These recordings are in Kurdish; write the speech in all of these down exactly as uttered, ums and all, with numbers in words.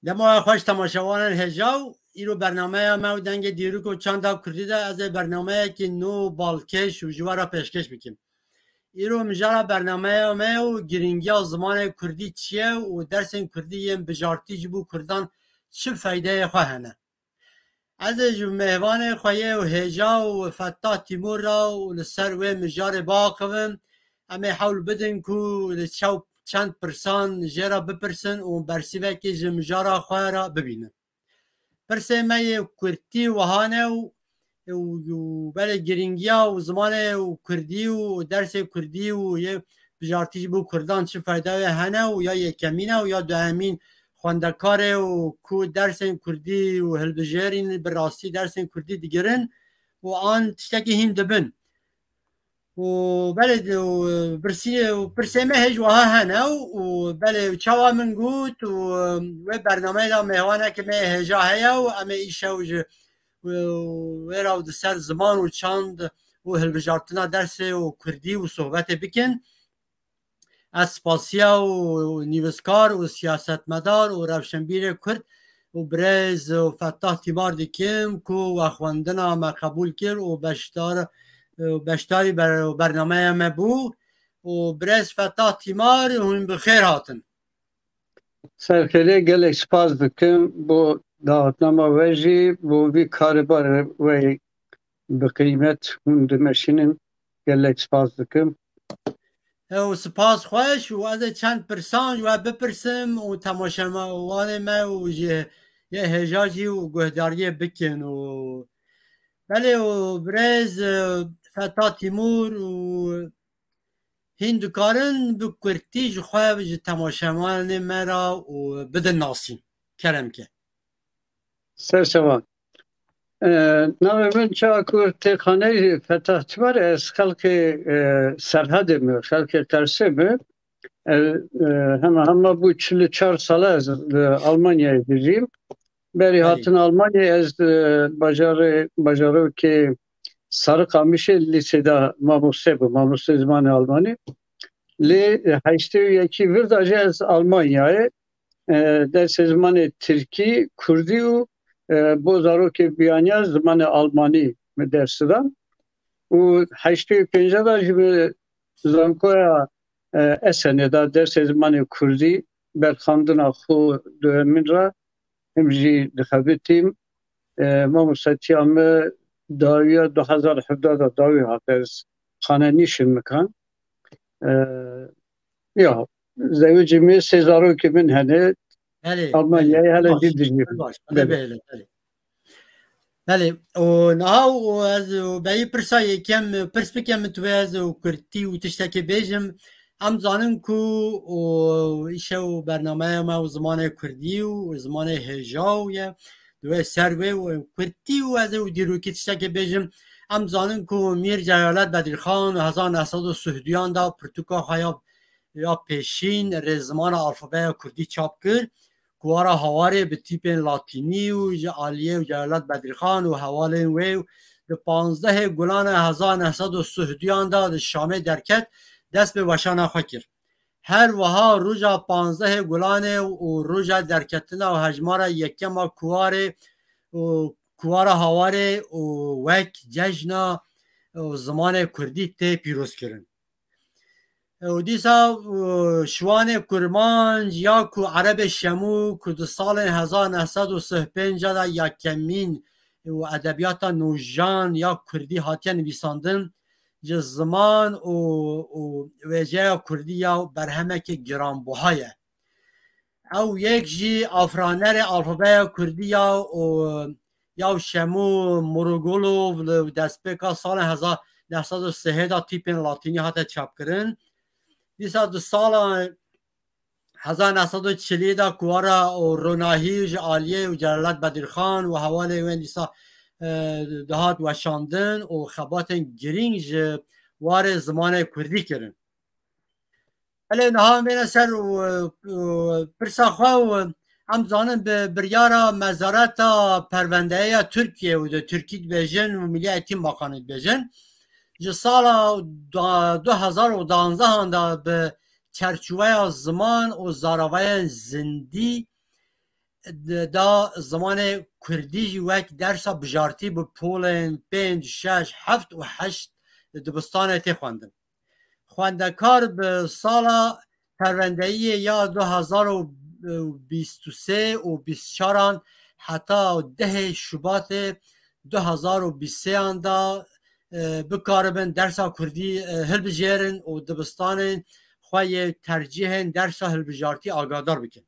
Dema we xweş temaşevanên hêja û îro bernameya me û dengê dîrok û çanda kurdî de ez ê bernameyekî nû balkêş û ji we re pêşkêş bikim. Îro mijara bernameya me û girîngiya zimanê kurdî çi ye û dersên kurdî yên bijartî ji bo kurdan çi feydeyê xwe hene. Ez ê ji mêvanê xwe yê û hêja û Fettah Tîmûr re û li ser wê mijarê biaxivim. Em ê hewl bidin ku li çew çend pirsan jê re bipirsin û bersîvekê ji mijara xwe re bibînin. Pirsê me yê kurtî wiha ne û, û, û belê girîngiya û zimanê û kurdî û dersê kurdî û yê bijartî ji bo kurdan çi feyda wê hene û ya yekemîn e û ya duhemîn xwendekarê û ku dersên kurdî û hilbijêrîn bi rastî dersên kurdî digirin û an tiştekî hîn dibin. Û belê û birsî û pirsê me hêj wiha hene û, û belê çawa min got û wê bernameyê de mêvaneke me hêja heye û em ê îşew ji wê, wê re û di ser ziman û çand û hilbijartina dersê û kurdî û sohbetê bikin. Ez spasiya û nivîskar û siyasetmedar û rewşenbîrê Kurd û birêz û Fettah Tîmar dikim ku wexwendina me qebûl kir û beşdar, beşdarî ber-, bernameya me bû û birêz Fettah Tîmar hûn bi xêr hatin. Serxêrê, gelek spas dikim bo daxuyanîna we jî, bo vî karê barê we bi qîmet hûn dimeşînin. Gelek spas dikim. Ew spas xweş û ez ê çend pirsan ji we bipirsim û temaşevanê me û ji yê hêja jî û guhdariyê bikin û belê û birêz, e, Feta Tîmûr û hîn dikarin bi kurtî ji xwe ji temaşevanê me re û bidin nasîn. Kerem ke. Ser çavan. E, navê min çawa ku tê xaneyê Fetah Tîmar, ez xelkê, e, Serhedê me, xelkê Qersê me. E, e, hema hema bû çil û çar sala ez li Almanyayê dijîm. Berî Belê. hatin Almanyayê ez, e, bajarê, bajarokê Sarıkamışê lîsê de mamoste bû, mamoste zimanê Almanî. Lê, e, heştê û yekî vir de jî ez Almanyayê, e, dersê zimanê tirkî, kurdî û, e, bo zarokê biyaniya zimanê almanî min ders da. Û heştê û pênc de jî bi zankoya, e, Esenê de dersê zimanê kurdî berxandina xwe duyemîn re him jî dixebitîm. E, mamostetiya min dawiya du hezar hevdeh de dawî hat ez xane nîşin mikan. E, ya, zewicî min sê zarokê min hene. Belê, Almanyayê belê. hele Baş, jî dijî. Baş, belê, Belê. belê, belê. Belê, û niha û ez û beyî pirsa yekem, pirs bikem min tu ez û kurtî û tiştekê bêjim. Em zanin ku û îşew bernameya me û zimanê kurdî û zimanê hêja û ye. Di wê ser wê û kurtî û ez û dîrokî tiştekê bêjim. Em zanin ku Mîr Celalet Bedirxan hezar neh sed û sih duyan da pirtûka xwe ya, ya pêşîn rê zimana alfabeya kurdî çap kir. Kuwara Hawarê bi tîpên latînî û ji aliyê û Celalet Bedirxan û hevalên wê û di panzdehê Gulana hezar neh sed û sih duyan de di Şamê derket, dest bi weşana xwe kir. Her wiha roja panzdehê Gulanê û roja derketina û hejmara yekem a Kuwarê û Kuwara Hawarê û wek cejna û zimanê kurdî tê pîrozkirin. Û dîsa, û, şiwanê kurmanc ya ku erebê şemû ku di salên hezar neh sed û sih pênc de yakemîn û edebiyata nûjan ya kurdî hatiye nivîsandin, ji ziman û, û wêjeya kurdî ya berhemekê giranbuha ye. Ew yek jî afiranerê alfabeya kurdî ya û ya Şemû Murugulov li destpêka sala hezar neh sed û sihê de tîpên latînî hate çapkirin. Dîsa di sala hezar neh sed û çilî de Kuwara û Ronahî ji aliyê û Celalet Bedirxan û hevalê wê dîsa, e, dihat weşandin û xebatên girîng ji warê zimanê kurdî kirin. Belê niha em bêne ser û, û pirsa xwe û em zanin bi biryara mezareta perwendeyeya Tirkiye û di Tirkî dibêjin û Milli Eğitim Bakanı dibêjin. Ji sala da-, du hezar û danzdehan de bi çerçoveya ziman û zaravayên zindî da zimanê kurdî jî wek dersa bijartî bi polên pênc, şeş, heft û heşt dibistanê tê xwendin. Xwendekar bi sala perwendeyiyê ya du hezar û bîst û sê û bîst û çaran heta dehê Şubatê du hezar û bîst û sêyan da, e, bikaribin dersa kurdî, e, hilbijêrin û dibistanên xwe yê tercîhên dersa hilbijartî agadar bikin.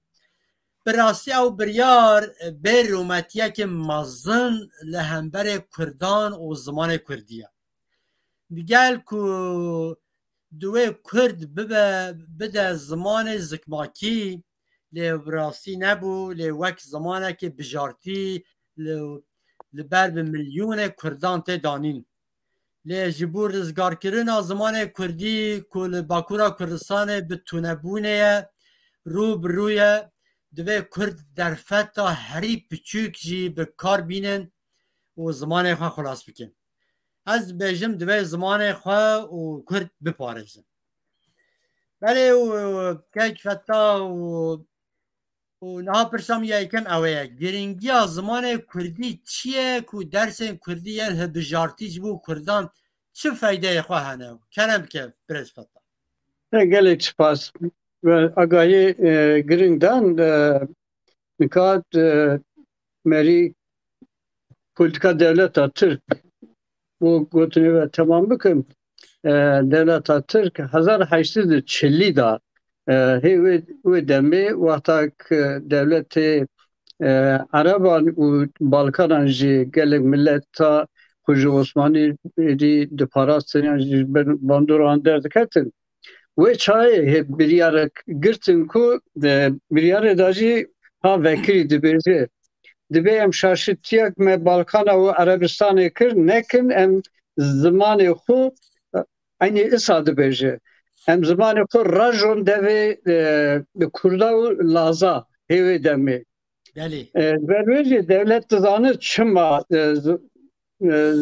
Bi rastî ew biryar, e, bê rûmetiyekê mezin li hemberê kurdan û zimanê kurdî ye. Digel ku divê kurd bibe, bide zimanê zikmakî, lê bi rastî nebû, lê wek zimanekê bijartî li, li ber bi milyonê kurdan tê danîn. Lê ji bo rizgarkirina zimanê kurdî ku li Bakûra Kurdistanê bi tunebûnê ye, rû bi rû ye, divê kurd derfeta herî piçûk jî bi kar bînin û zimanê xwe xilas bikin. Ez dibêjim, divê zimanê xwe û kurd biparêzin. Belê û kek Feta û, û niha pirsa min ya yekem ew e ye. Giringiya zimanê kurdî çi ye ku dersên kurdî yên hilbijartî ji bo kurdan çi feydeyê xwe hene? Kerem bike, birêz Feta. E, gelek spas. Ve agahî, e, giring dan, e, nika, e, merî polîtika dewleta Tirk û gotinê ve temam bikim. E, dewleta Tirk hezar heşt sed û çilî da, e, hê wê, wê demê wexta ku dewletê, e, Ereban û Balkanan jî gelek mileta ku ji Osmanî êdî diparastin yan jî ji bin bandoran derdiketin. Wê çayê hê biryarek girtin ku, e, biryarê da jî ha vekirî dibêje. Dibê em şaşitiyek me Balkana û Erebistanê kir, nekin em zimanê xwe, e, eynî isa dibêje. Em zimanê xwe rajon devê, e, Kurda û Laza hê wê demê. Belê. E, ji ber wê jî dewlet dizane çima, e, zi-, e,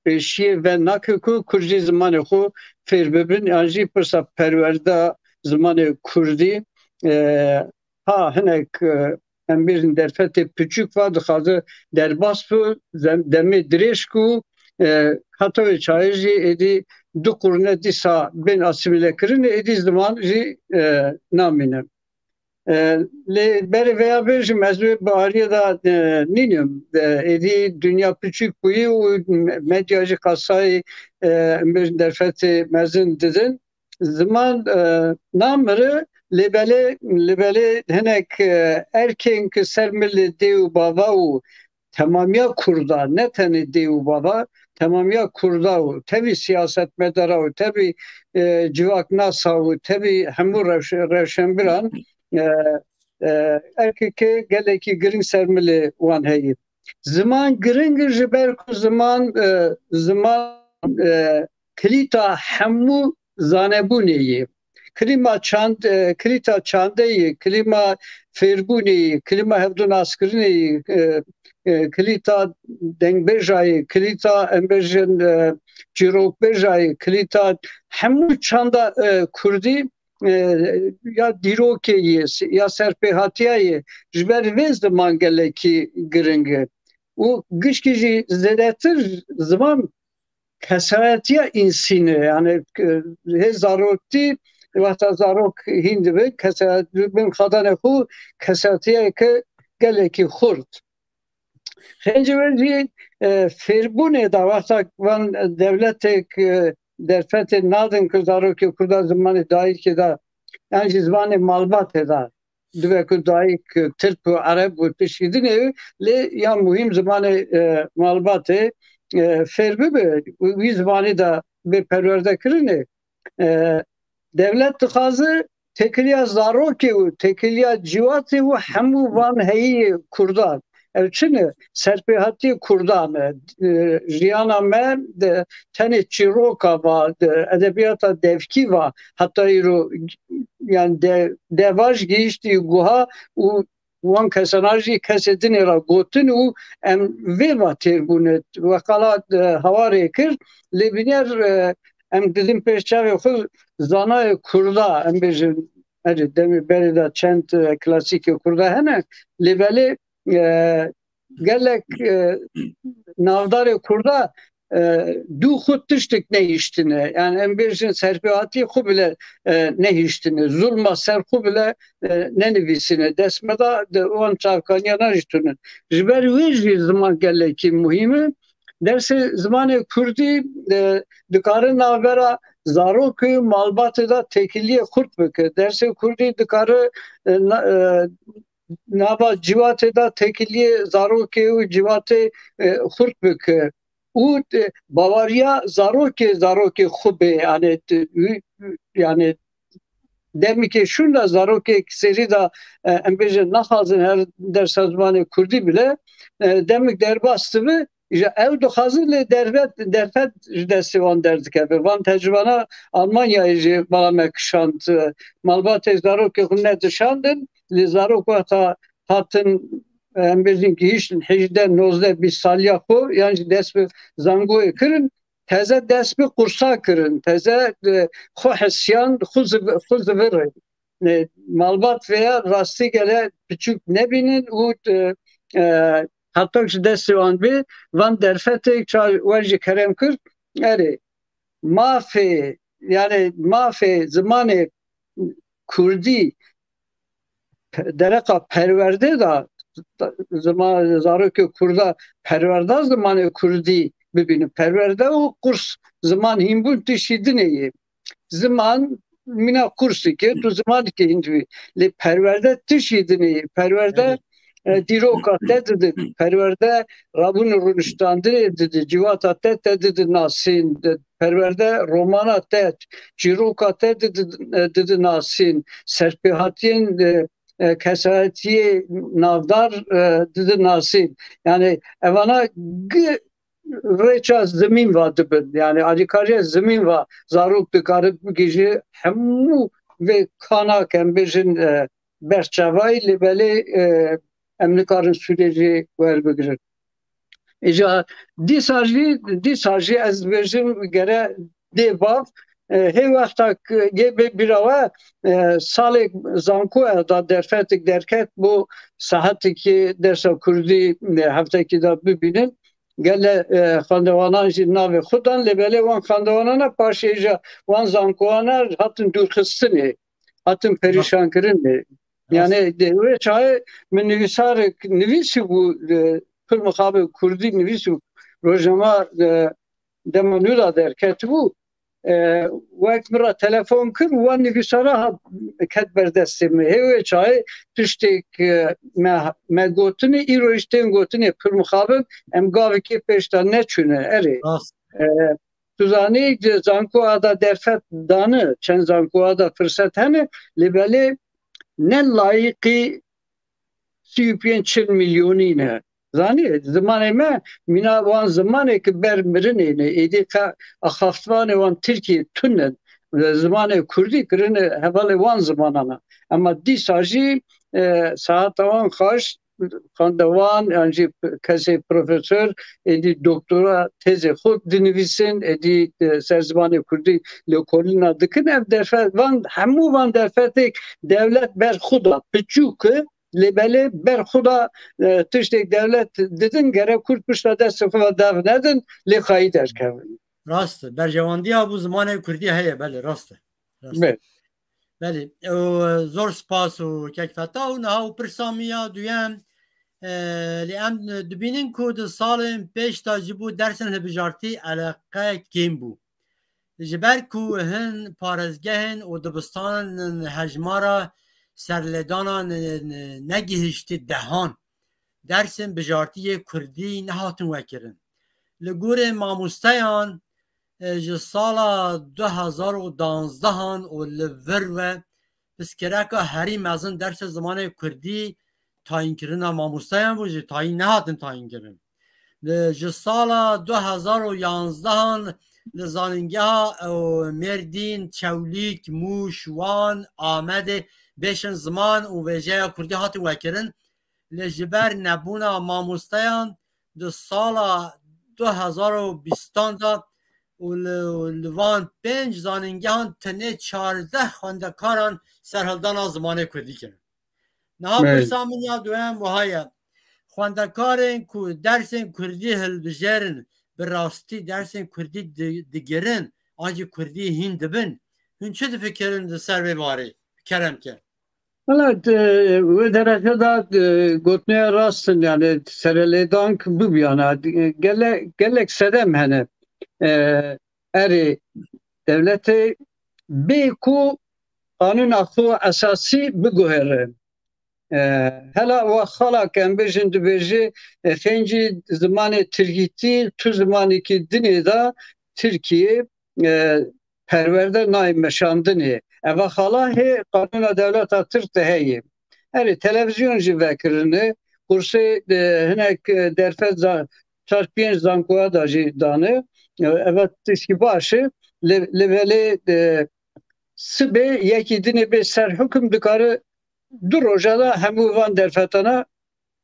pêşiyê ve nake ku Kurd jî zimanê xwe fêr bibin, yan jî pirsa perwerda zimanê Kurdî, e, ha hinek, e, em bêjin derfetê piçûk va dixwaze derbas bi, zem-, demê dirêj ku, e, heta wê çayê jî êdî du qurne dîsa bên asîmîlekirinê, êdî ziman jî, e, namîne. E, lê berê veya bêjim, ez wê bi ariyê de, e, nînim. E, êdî dinya piçûk bûyî û me-, medya jî qasayî, e, em bêjin derfetê mezin didin. Ziman, e, namire, lê belê, lê belê hinek, e, erkên ku ser milê dê û bava û temamiya Kurda, ne tenê dê û bava, temamiya Kurda û tevî siyasetmedara û tevî, e, civaknasa û tevî hemû rewş-, rewşenbiran, e, e, erkeke gelekî giring ser milê wan heye. Ziman giring e ji ber ku ziman, e, ziman, e, kilîta hemû zanebûnê ye. Klîma çand-, e, kilîta çandê ye, klîma fêrbûnê ye, klîma hevdûnaskirinê ye, e, e, kilîta dengbêja ye, kilîta, em bêjin, e, çîrokbêja ye, kilîta hemû çanda, e, kurdî, e, ya dîrokê ye, ya serpêhatiya ye. Ji ber vê ziman gelekî giring e. Û gişkî jî zêdetir ziman kesayetiya însî ne. Yani, e, hê zaroktî, wexta zarok hîn dibe, kesayet-, bin xadanê xwe kesayetiyeke gelekî xurt. Xêncî wê jî, e, fêrbûnê de, wexta van dewletêk, e, derfetê nadin ku zarokê Kurda zimanê dayikê de, yan jî zimanê malbatê de, dibe ku dayik, e, tirk û ereb û tiştî dinê, lê ya muhîm zimanê, e, malbatê, e, fêr bibe û wî zimanî de bê perwerdekirinê. E, dewlet dixwaze têkiliya zarokê û têkiliya ciwatê û hemû van heyî Kurdan. Ev çi ne? Serpêhatiyê Kurdan e. E, jiyana me de tenê çîroka va, de edebiyata devkî va, heta îro, yani de, deva ji gihiştî guha û wan kesana jî kesê dinê re gotin û em vê va têr bûne. Weqala, e, hewarê kir, lê binêr, e, em didin pêş çavê xwe zanayê Kurda, em bêjin, Erê, demê berê de çend, e, klasîkê Kurda hene, lê belê, e, gelek, e, navdarê Kurda, e, dû xwe tiştek nehiştine. Yani em bêjin serpêhatiyê xwe bile, e, nehiştine. Zulma ser xwe bile, e, nenivîsine. Dest me da de wan çavkaniyana jî tune. Ji ber wê jî ziman gelekî muhîm e. Dersê zimanê Kurdî, e, dikare navbera zarokê û malbatê de têkiliyê xurt bike. Dersê Kurdî dikare, e, na-, e, nava civatê de têkiliyê zarokê û civatê, e, xurt bike. Û, e, bawariya zarokê, zarokê xwe bê, yani, t-, û, û, yani, demikê şûn de zarokê serî de, e, em bêjin naxwazin her dersa zimanê Kurdî bile, e, demik derbas dibe, ji ew dixwazin lê derfet, derfet ji destê wan derdikeve. Van tecrübana Almanyayê jî bala me kişand, e, malbatê zarokê xwe nedişandin, lê zarok wexta hatin, em bêjin gihîştin hejdeh, nozdeh, bîst saliya xwe, yan jî dest bi zangoyê kirin, teze dest bi qursa kirin, teze, e, xwe hesiyan, xwe ziv-, xwe zivirin. E, malbat veya rastî gele piçûk nebînin û, e, e, heta ji destê wan bê, van derfetê çar we jî kerem kir, erê, mafê, yani mafê zimanê Kurdî pe-, dereqa perwerde de zima-, zarokê Kurda perwerda zimanê Kurdî bibînin. Perwerde û qurs ziman hînbûn tişî dinê ye. Ziman mîna qursî ke tu zimanekî hîn dibî. Lê perwerde tişî dinê ye. Perwerde, Evet. e, dîroka te didi. Perwerde rabûn û rûniştandinê didi. Civata te te didi nasîn. Di-, perwerde romana te, çîroka te didi, e, didi nasîn. Serpêhatiyên, e, e, kesayetiyê navdar, e, didi nasîn. Yani evana gi rêça zimîn va dibin. Yani alîkariya zimîn va zarok dikare bigihîje hemû vê kana ke em bêjin, e, berçavayî, lê belê, e, em nikarin sûdê jî werbigirin. Îca dîsa jî, dîsa jî ez dibêjim gere dê bav, e, hê wexta k-, yê bê bîra we, e, salê zankoya da derfetik derket bo saetekî dersa kurdî, e, heftekî da bibînin. Gele, e, xwendewanan jî navê xwe dan, lê belê wan xwendewanana paşê jî wan zankowana hatin dûrxistinê, hatin perîşankirinê. Rast. Yani di wê çaxê min nivîsarek nivîsî bû, e, pir mixabin kurdî nivîsî bû. Rojnama, e, dema nû da derketibû. E, wek min re telefon kir, wan nivîsara hat, ket ber destê min. Hê wê çaxê tiştêk, e, me, me gotinê, îro jî tên gotinê pir mixabin, em gavikê pêş de neçûne. Erê. Rast. E, tu zanî, di zankoa da derfet dane, çend zankoa da firset hene, lê belê ne layîqî sî û pênc çil milyonî ne. Zanî, zimanê me mîna wan zimanê ki ber mirinê ne. Êdî qe axaftvanê wan Tirkiyê tune. Zimanê kurdî kirine hevalê wan zimanana. Ema dîsa jî, e, saeta wan xaş, xwendewan, yan jî kesê profesor, êdî doktora tezê xwe dinivîsin, êdî, e, ser zimanê kurdî lêkolîna dikin. Ev derfet, van, hemû van derfetêk dewlet ber xwe da, piçûk e, lê belê ber xwe da, e, tiştêk dewlet didin, gerek kurd pişta destê xwe ve dev nedin, lê xayî derkevin. Rast e. Berjewandiya bo zimanê kurdî heye, belê, rast e. Rast e. Belê. Belê. Û, e, zor spas û kek Feta û niha û pirsa min ya duyem, e, lê em dibînin ku di salên pêş de ji bo dersên hilbijartî eleqe kêm bû. Ji ber ku hin parêzgehên û dibistanên hejmara serlêdana ne-, ne-, negihiştî dehan, dersên bijartî yê kurdî nehatin vekirin. Li gorî mamosteyan, e, ji sala du hezar û danzdehan û li vir ve pirsgirêka herî mezin dersê zimanê kurdî tayînkirina mamosteyan bû, jî tayîn nehatin tayînkirin. Li, ji sala du hezar û yanzdehan li zanîngeha, ew, Mêrdîn, Çewlîg, Mûş, Wan, Amedê bêşên ziman û wêjeya kurdî hatin vekirin. Lê ji ber nebûna mamosteyan di sala du hezar û bîstan de û li, li van pênc zanîngehan tenê çardeh xwendekaran serhildana zimanê kurdî kirin. Niha Belê. pirsa min ya duhem wiha ye. Xwendekarên ku dersên kurdî hilbijêrin, bi rastî dersên kurdî di-, digirin, an jî kurdî hîn dibin, hûn çi difikirin di ser vê barê? Kerem ke. Wela, e, wê dereke de, e, gotinê rast in, yani serelêdank bibiyana. E, gele-, gelek sedem hene. E, erê dewletê bê ku qanûna xwe esasî biguhere. E, hela wa xala ke em bêjin dibêje, e, xêncî zimanê tirkîtî tu zimanekî dinê de Tirkiye, e, perwerde nayê meşandinê. Eva xala hê qanûna dewleta Tirk de heye. Erê, televîzyon jî vekirine, kursê, e, hinek, e, derfet za-, çar pênc zankoya da jî dane. E, eva tişkî baş e. Lê, lê belê, e, sibê yekî dinê bê ser hukm dikare du roja da hemû van derfetana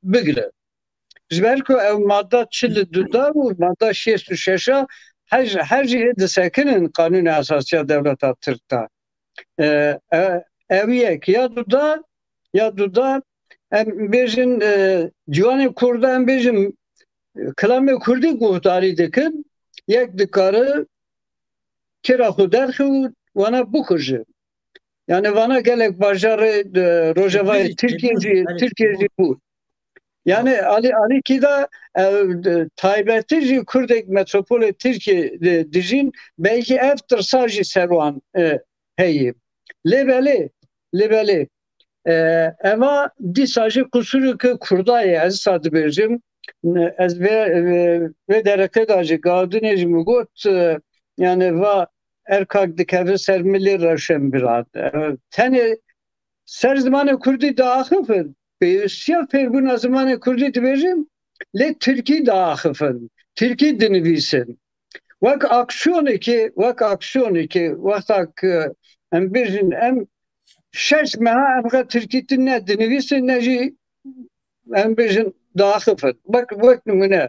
bigire. Ji ber ku ew madda çil û du da û madda şêst û şeş a her, her jî hê disekinin Qanûna Esasiya Dewleta Tirk da. E, e, ew yek ya du da, ya du da em bêjin, e, ciwanê Kurda em bêjin, e, kilamê Kurdî guhdarî dikin, yek dikare kêra xwe derxe û wana bikuje. Yani vana gelek bajarê, e, rojavayê Tirkiyê jî, Tirkiyê jî bû. Yani alî, alîkî de, e, de, taybetî jî Kurdek metropolê Tirkiyê de dijîn, belkî ev tirsa jî ser wan, e, heye. Lê belê, lê belê, e, eva dîsa jî qusûreke Kurda ye, ez sa dibêjim. Ne, ez vê, vê, vê dereke de jî, gavdinê jî min got, e, yani va erkak dikeve ser milê rewşenbîran. E, tenê ser zimanê Kurdî diaxifin. Pêwîstiya fêrbûna zimanê Kurdî dibêjin, lê Tirkî diaxifin. Tirkî dinivîsin. Wek aksiyonekê, wek aksiyonekê, wexta ku em bêjin, em şeş meha em xwe Tirkîtî ne dinivîsin, ne jî em bêjin diaxifin. Wek, wek nimûne,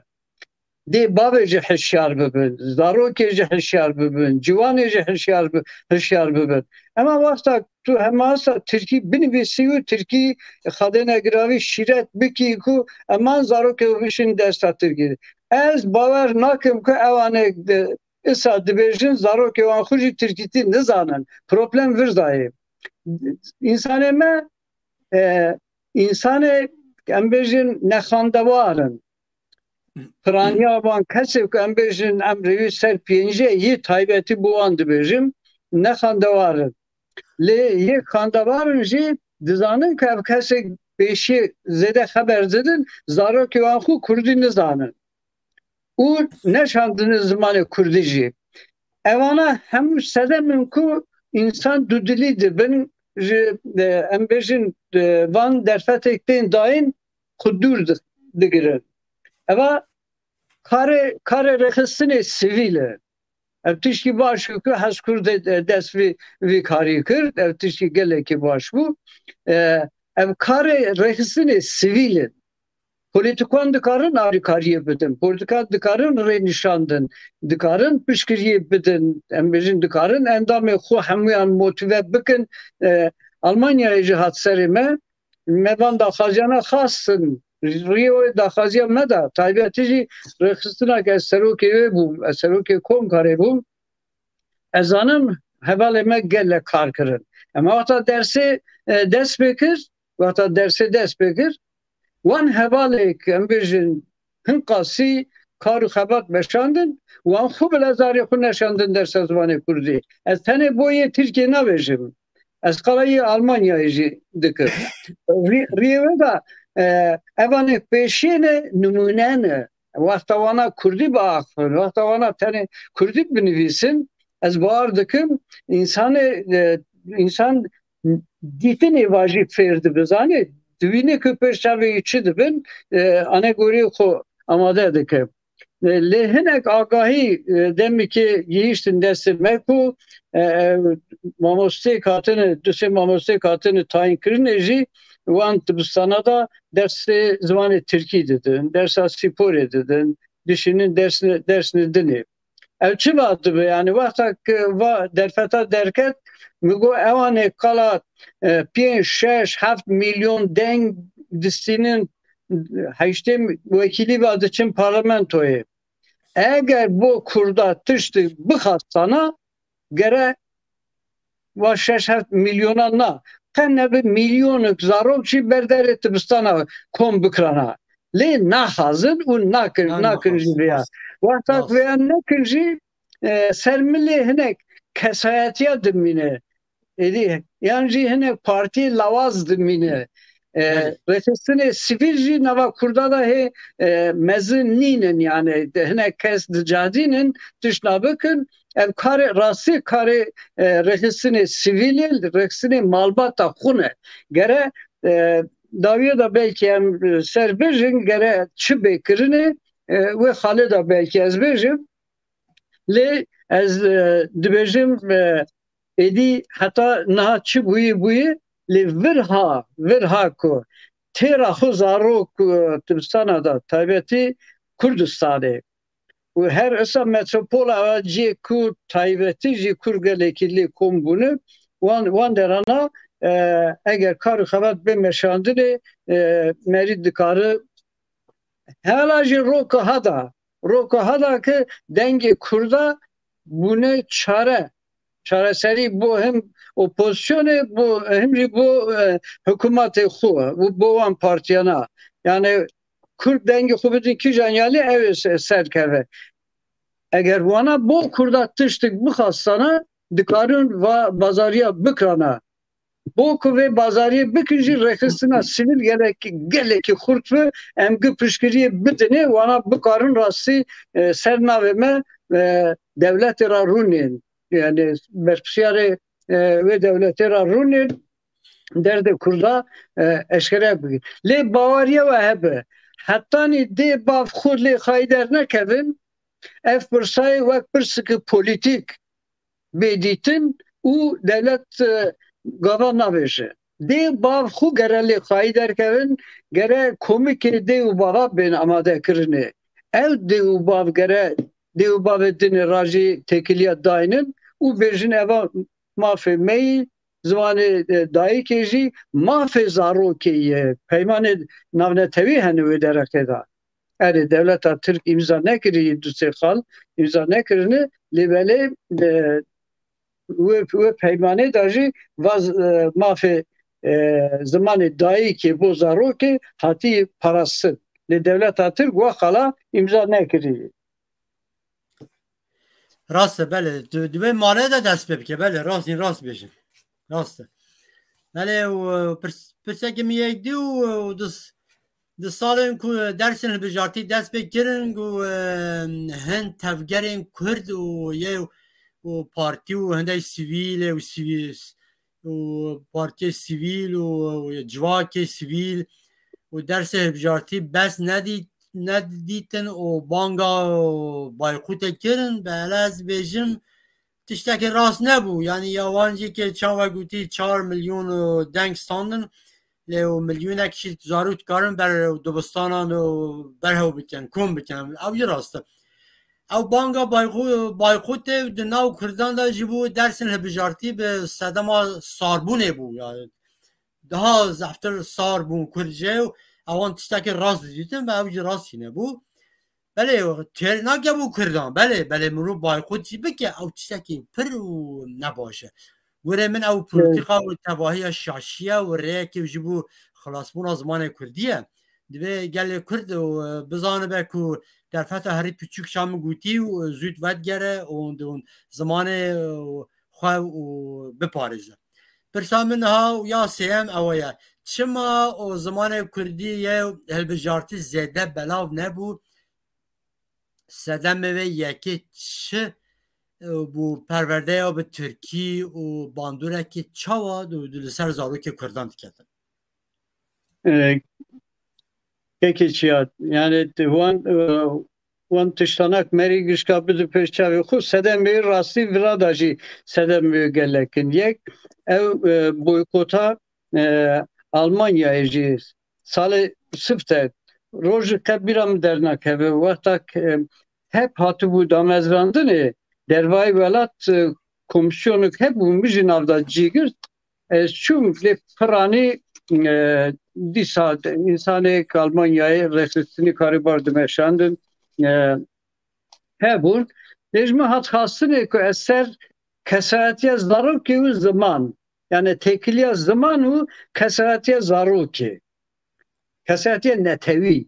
dê bavê jî hişyar bibin, zarokê jî hişyar bibin, ciwanê jî hişyar bi-, hişyar bibin. Ema wexta tu hema sa Tirkî binivîsî û Tirkî xadê negiravî şîret bikî ku eman zarokê bişin dersa Tirkî. Ez bawer nakim ku ewanê de, isa dibêjin zarokê wan xwe jî Tirkîtî nizanin. Problem vir dayê. Însanê me, e, însanê, em bêjin, nexandewar in. Piraniya wan kesê ku em bêjin em rêwî ser pêncê yê taybetî bi wan dibêjim, nexandewar in. Lê yê xandewar in jî dizanin ku ev kesê pêşî zêde xeber didin, zarokê wan xwe kurdî nizanin. Û neşandine zimanê kurdî jî. Evana hemû sedem in ku însan dudilî dibin, ji, e, em bêjin, e, van derfetêk tên dayîn xwe dûr di-, digirin. Eva karê, karê rêxistinê sivîl e. Ev tişkî baş bû ku Hezkur de, de dest vî, vî karî kir. Ev tişkî gelekî baş bû. E, ev karê rêxistinê sivîl in. Polîtîkan dikarin alîkariyê bidin. Polîtîkan dikarin rê nîşan din. Dikarin piştgiriyê bidin. Em bêjin dikarin endamê xwe hemûyan motîve bikin. E, Almanyayê jî hat serê me. Me van daxwaziyana xastin. Riyê wê daxwaziya me da. Taybetî jî rêxistina ke ez serokê wê bûm, ez serokê komkarê bûm. Ez zanim hevalê me gelek kar kirin. Ema wexta dersê, e, dest pê kir, wexta dersê dest pê kir, wan hevalêk, em bêjin, hin qasî kar û xebat meşandin, wan xwe bile zarê xwe neşandin dersa zimanê kurdî. Ez tenê bo yê Tirkiyê nabêjim. Ez qala yê Almanyayê jî dikim. Rî-, riyê wê de, e, evanê pêşiyê ne, nimûne ne. Wexta wana kurdî biaxifin, wexta wana tenê kurdî binivîsin, ez bawer dikim, însanê, e, însan dîtinê va jî fêr dibe, zanî, dibîne ku pêş çavê wî çi dibin, e, anegoriyê xwe amade dike. E, lê hinek agahî, e, demekê gihîştin destê me ku, e, e, mamosteyek hatine, du sê mamosteyek hatine tayînkirinê jî wan dibistana da dersê zimanê tirkî didin, dersa spîrê didin, dişînin dersine, dersine dinê. Ew çi va dibe? Yani wexta ku va derfeta derket, min got, ewanê qala, e, pênc, şeş, heft milyon deng distînin, heştê wekîlî va diçin parlamentoyê. Eger bo Kurda tiştî bixwastana, gere va şeş heft milyona na. Qe nebe milyonek zarok jî ber derê dibistana kom bikirana. Lê naxazin û nakin, Yan nakin jî naxazin, vêya. Rast. Wexta Rast. Vêya nekin jî, e, ser milê hinek kesayetiya dimîne. Êdî, yan jî hinek partiyê lawaz dimîne. E, Belê. Rêxistinê sivîl jî nava Kurda da hê, e, mezin nînin, yani de hinek kes dicadînin, tişna bikin. Ev karê rastî karê, e, rêxistinê sivîl e, rêxistinê malbata xwe ne. Gere, e, dawiye da belkî em, e, ser bêjin, gere çi bê kirine, e, wê xalê da belkî ez bêjim. Lê ez, e, dibêjim, e, êdî heta niha çi bûyî bûyî, lê vir ha, vir ha ku têra xwe zarok, e, dibistana da, taybetî Kurdistanê. Û her esa metropola cihê ku taybetî jî Kurd gelekî lê kom bûne, wan, wan derana, e, eger kar û xebat bê meşandinê, e, merî dikare hela jî roka hada, roka hada ki dengê Kurda bûne çare, çareserî bo him opozisyonê, bo him jî bo, e, hikûmetê xwe û bo wan partiyana. Yani Kurd dengê xwe bidin kîjan yalê ew ê se-, serkeve. Eger wana bo Kurda tiştik bixwastana, dikarin va bazariya bikirana. Bo ku vê bazariyê bikin jî rêxistina sivîl gelek, gelekî xurt bi, em gi piştgiriyê bidinê, wana bikarin rastî, e, ser navê me, e, dewletê ra rûnên. Yani berpirsiyarê, e, wê dewletê ra rûnên, derdê Kurda, e, eşkere bikin. Lê baweriye we hebe, hetanî dê bav xwe lê xayî dernekevin, ev pirsayê wek pirsiki polîtîk bê dîtin û dewlet, e, gava navêje. Dê bav xwe gere lê xayî derkevin, gere komikê dê û bava bên amadekirinê. Ew dê û bav gere dê û bavê dinê ra jî têkiliya daynin û bêjin eva mafê me yî, zimanê, e, dayikê jî mafê zarokê ye. Peymanê navnetewî hene wê derexê de. Erê, dewleta Tirk îmza nekirî, du sê xal îmza nekirine, lê belê, e, wê, wê peymanê de jî va z-, e, mafê, e, zimanê dayikê bo zarokê hatî parastin. Lê dewleta Tirk wa xala îmza nekirî. Rast e, belê. Tu, di vê malê de dest pê bike, belê, rast, rast bêjin. Rast e. Belê, û, pirs-, pirsekê min yek dî û, û di s-, di salên ku dersên hilbijartî dest pê kirin, ku, e, hin tevgerên Kurd û yê û partî û hindek sivîlê û sivî-, û partiyê sivîl û, û civakê sivîl û dersê hilbijartî bes nedî-, nedîtin û banga bayqûtê kirin, belê ez bêjim tiştekî rast nebû. Yanî ya wan jî ke çawa gotî çar milyon û deng standin, lê û milyonek jî zarok dikarin ber dibistanan û berhew bikin, kom bikin. Ew jî rast e. Ew banga bayqû-, bayqûtê di nav Kurdan de ji bo dersên hilbijartî bi sedema sarbûnê bû. Yani daha zehftir sar bûn Kurd jê û ewan tiştekî rast didîtin ve ew jî rast jî nebû. Belê, têr nake bo Kurdan. Belê, belê mirov bayqût jî bike, ew tiştekî pir û nebaş e. Were min ew polîtîka û tevahiya şaşî ye û rêyekê ji bo xilasbûna zimanê Kurdî ye. Divê gelê Kurd û, e, bizanibe ku derfeta herî piçûk şa min gotî û zûd vedgere û, û zimanê, e, xwe û biparêze. Pirsa min niha û ya sêyem ew e. Çima û zimanê Kurdî yê hilbijartî zêde belav nebû? Sedemê wê yekê çi, e, bû perwerdeya bi Tirkî û bandoreke çawa du-, du-, li ser zarokê Kurdan diketin? E, kekê çiya, yani wan, e, wan tiştanak merî gişka bidi pêş çavê xwe, sedemê rastî vira da jî sedemê gelek in. Yek, ew, e, boykota, e, Almanyayê jî salê sifte rojê qe bîra min dernakeve, wexta k-, e, hep hatibû damezrandinê, dervayî welat, e, komîsyonek hebû, min jî nav da cî girt. Ez çûm lê piranî, e, dîsa de, însanê Almanyayê rêxistinî karî bar dimeşandin, e, hebûn. Lê ji min hat xastinê ku ez ser kesayetiya zarokê û ziman, yani têkiliya ziman û kesayetiya zarokê, kesayetiya netewî.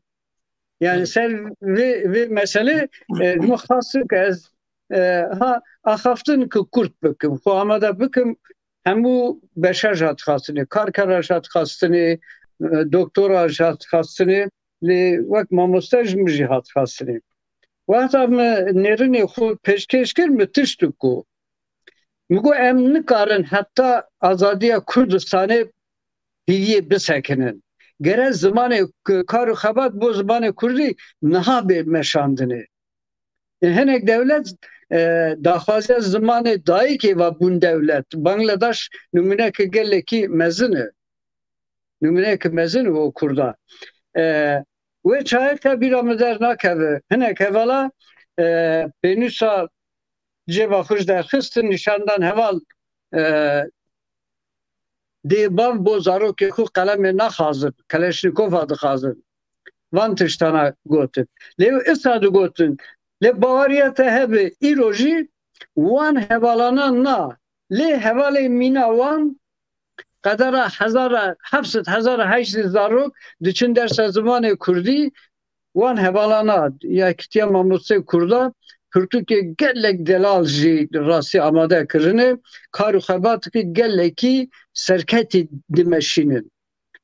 Yani ser vê, vê mesele, e, min xastin ku ez, e, ha, axaftin ku kurt bikim, xwe amade bikim, hemû beşa jî hat xastinê, karkera jî hat xastinê, e, doktora jî hat xastinê, lê wek mamoste ji min jî hat xastinê. Wexta min nêrînê xwe pêşkêş kir, min tişt got. Min got, em nikarin heta azadiya Kurdistanê hîviyê bisekinin. Gere zimanê k-, kar û xebat bo zimanê kurdî niha bê meşandinê. E, hinek dewlet, e, daxwaziya zimanê dayikê ve bûn dewlet. Bangladeş nimûneke gelekî mezin e. Nimûneke mezin o kurda. E, wê çayeke bîra min dernakeve. Hinek hevala, e, pênûsa cêva xwe ji derxistin, nîşan dan heval, e, dê bav bo zarokê xwe qelemê naxazin, Keleşnîkova dixazin. Van tiştana gotin. Lê êsta digotin. Lê baweriya te hebe, îro jî wan hevalana na. Lê hevalê mîna wan qedera hezara heft sed, hezara heşt sed zarok diçin dersa zimanê kurdî, wan hevalana, Yekîtiya Mamosteyê Kurda, pirtûkê gelek delal jî rastî amade kirine, kar û xebatekî gelekî serketî dimeşînin.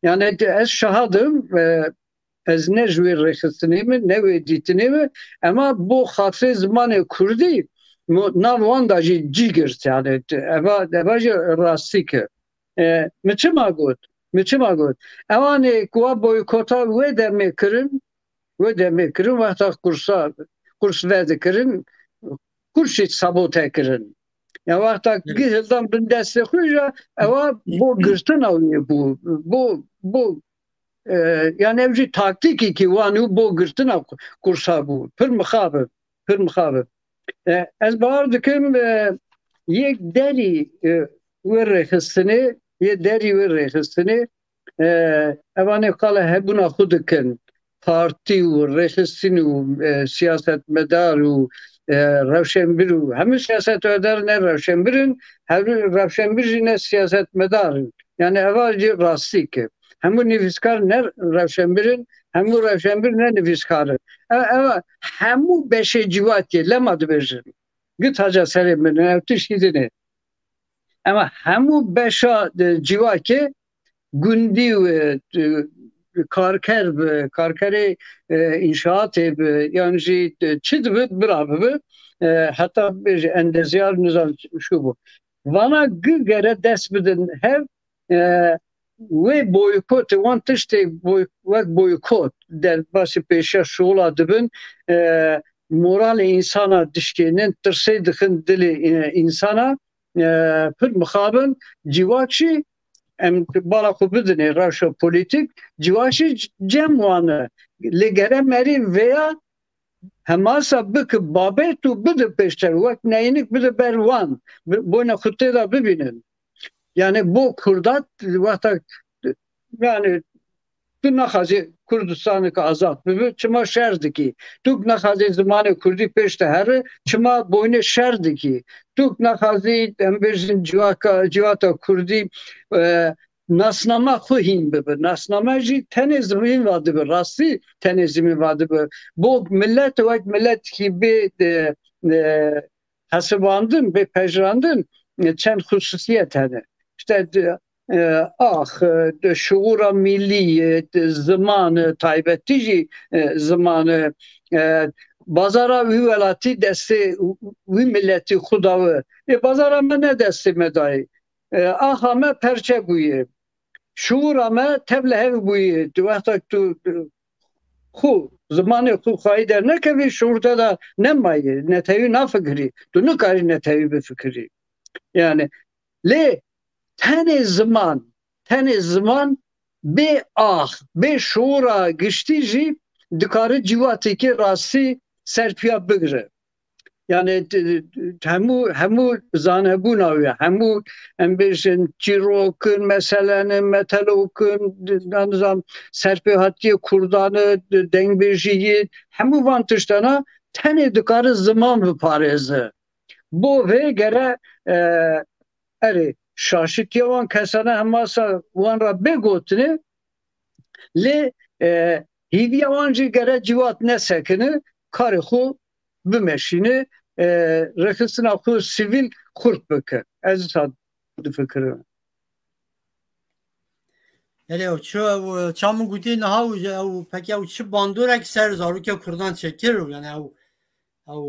Yani ez şahid im, e, ez ne ji wê rêxistinê me, ne wê dîtinê me, ema bo xatirê zimanê kurdî, mo-, nav wan da jî cî girt, yani eva, eva jî rastî kir. E, min çima got? Min çima got? Ewanê ku wa boykota wê demê kirin, wê demê kirin, wexta kursa, kurs vedikirin, kurs jî sabote kirin. Ya wexta Evet. gi hildan bin destê xwe ya, ewa bo girtina wê bû, bo, bo, e, yani ev jî taktîkekî wan û bo girtina kursa bû. Pir mixabin, pir mixabin. E, ez bawer dikim, e, yek derî, e, wê rêxistinê, yê derî wê rêxistinê, e, evanê qala hebûna xwe dikin. Partî û rêxistin û, e, siyasetmedar û, e, rewşenbir û hemû siyasetmedar ne rewşenbir in, hemû rewşenbir jî ne siyasetmedar in. Yani eva jî rastî ki. Hemû nivîskar ne rewşenbir in, hemû rewşenbir ne nivîskar in. E, eva hemû beşê civakê lema dibêjin. Gitaca serê min, ev tiştî din e. Ema hemû beşa, e, civakê, gundî û, e, karker bi, karkerê, e, înşaatê bi, yan jî, e, çi dibi, bira bibi, e, heta bêje endezyar nizam şu bû. Vana gi gere dest bidin hev, e, wê boykotê, wan tiştê boy-, wek boykot, derbasî pêşiya şola dibin, e, moralê însana dişkênin, tirsê dixin dilê, e, însana, e, pir mixabin, civak jî em bala xwe bidinê rewşa polîtîk, civak jî cem wan e. Lê gere merî vêya hemasa bike babet û bide pêşter, wek neynik bide ber wan, bi-, boyna xwe tê de bibînin. Yani bo Kurda wexta, yani tu naxwazî Kurdistaneke azad bibe, çima şer dikî? Tu naxwazî zimanê Kurdî pêş de here, çima boyne şer dikî? Tu naxwazî, em bêjin, civaka, civata Kurdî, e, nasnama xwe hîn bibe. Nasnama jî tenê zimîn va dibe, rastî tenê zimîn va dibe. Bo millet wek miletkî bê, e, e, hesibandin, bê pejirandin, e, çend xususiyet hene. İşte, e, e, ax, e, de şuura millî, e, de ziman, e, taybetî jî, e, ziman, e, e, bazara wî welatî destê wî milletî xwe dawe. Ê bazara me ne destê me dayê. E, axa me perçe bûye. Şuura me tev li hev bûye. Tu wexta tu, e, xwe, zimanê xwe xwayî dernekevî, şuur te de nemaye, netewî nafikirî. Tu nikarî netewî bifikirî. Yani, lê tenê ziman, tenê ziman bê ax, bê şuura giştî jî dikare cîwatekî rastî, serpiya bigire. Yani hemû hemû zanebûna wî, hemû em bêjin çîrokin, meselenin, metelokin, nizam serpêhatiyê Kurdanê, dengbêjiyî, hemû van tiştana tenê dikare ziman biparêze. Bo vê gere erê şaşitiya wan kesane hemasa wan ra bê gotinê, lê hîviya wan jî gere ciwat nesekine, karê xwe bimeşîne, rêxistina xwe sivîl xurt bike. Ez wisa difikirim. Erê ew çi ew çamin gotî niha ew pekî ew çi bandorek ser zarokê Kurdan çêkir û yani ew ew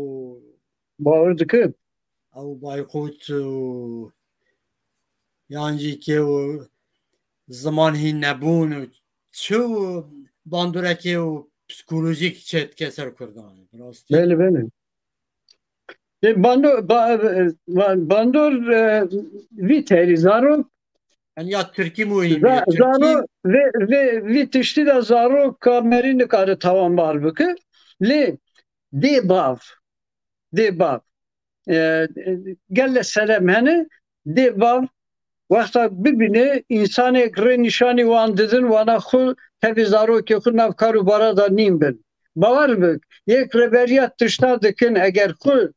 Bawer dikim. Ew baykot û yan jî kê û ziman hîn nebûn û çi û bandorekê û psîkolojîk çêdike ser Kurdan. Bi rastî. Belê, belê. E, bando, ba, ba, bandor e, vî terî zarok Yani ya Tirkî muhîm e, Tirkî. Zano vê, vê, vî tiştî de zaroka merî nikare tawanbar bike. Lê dê bav, dê bav. E, e, gele serem hene, dê bav wexta bibîne, însanek rê nîşanî wan didin, wana xwe tevî zarokê xwe nav kar û bara de nîn bin. Bawer bik, yek rêberiya tişta dikin, eger xwe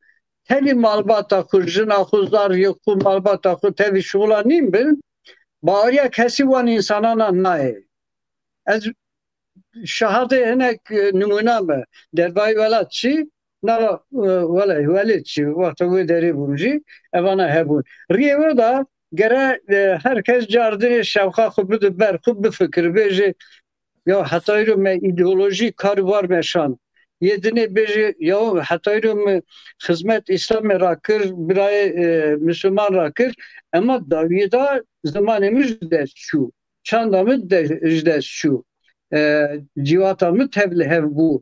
tevî malbata xwe, jina xwe, zariyê xwe, malbata xwe tevî şixula nîn bin, baweriya kesî wan însanana nayê. Ez şahadê hinek, e, nimûna me. Dervayî welat çî, nava, e, wele, welê çî, wexta wê derê bûm jî, evana hebûn. Riyê we de gere, e, her kes cardinê şewqa xwe bide ber xwe bifikir, bêje, ya heta îro me îdeolojî kar û bar meşand. Yê dinê bêje, ya heta îro me xizmet Îslamê ra kir, birayê, e, Misliman ra kir, ema dawiyê de zimanê min ji dest çû. Çanda min de, ji dest çû. E, civata min tev li hev bû.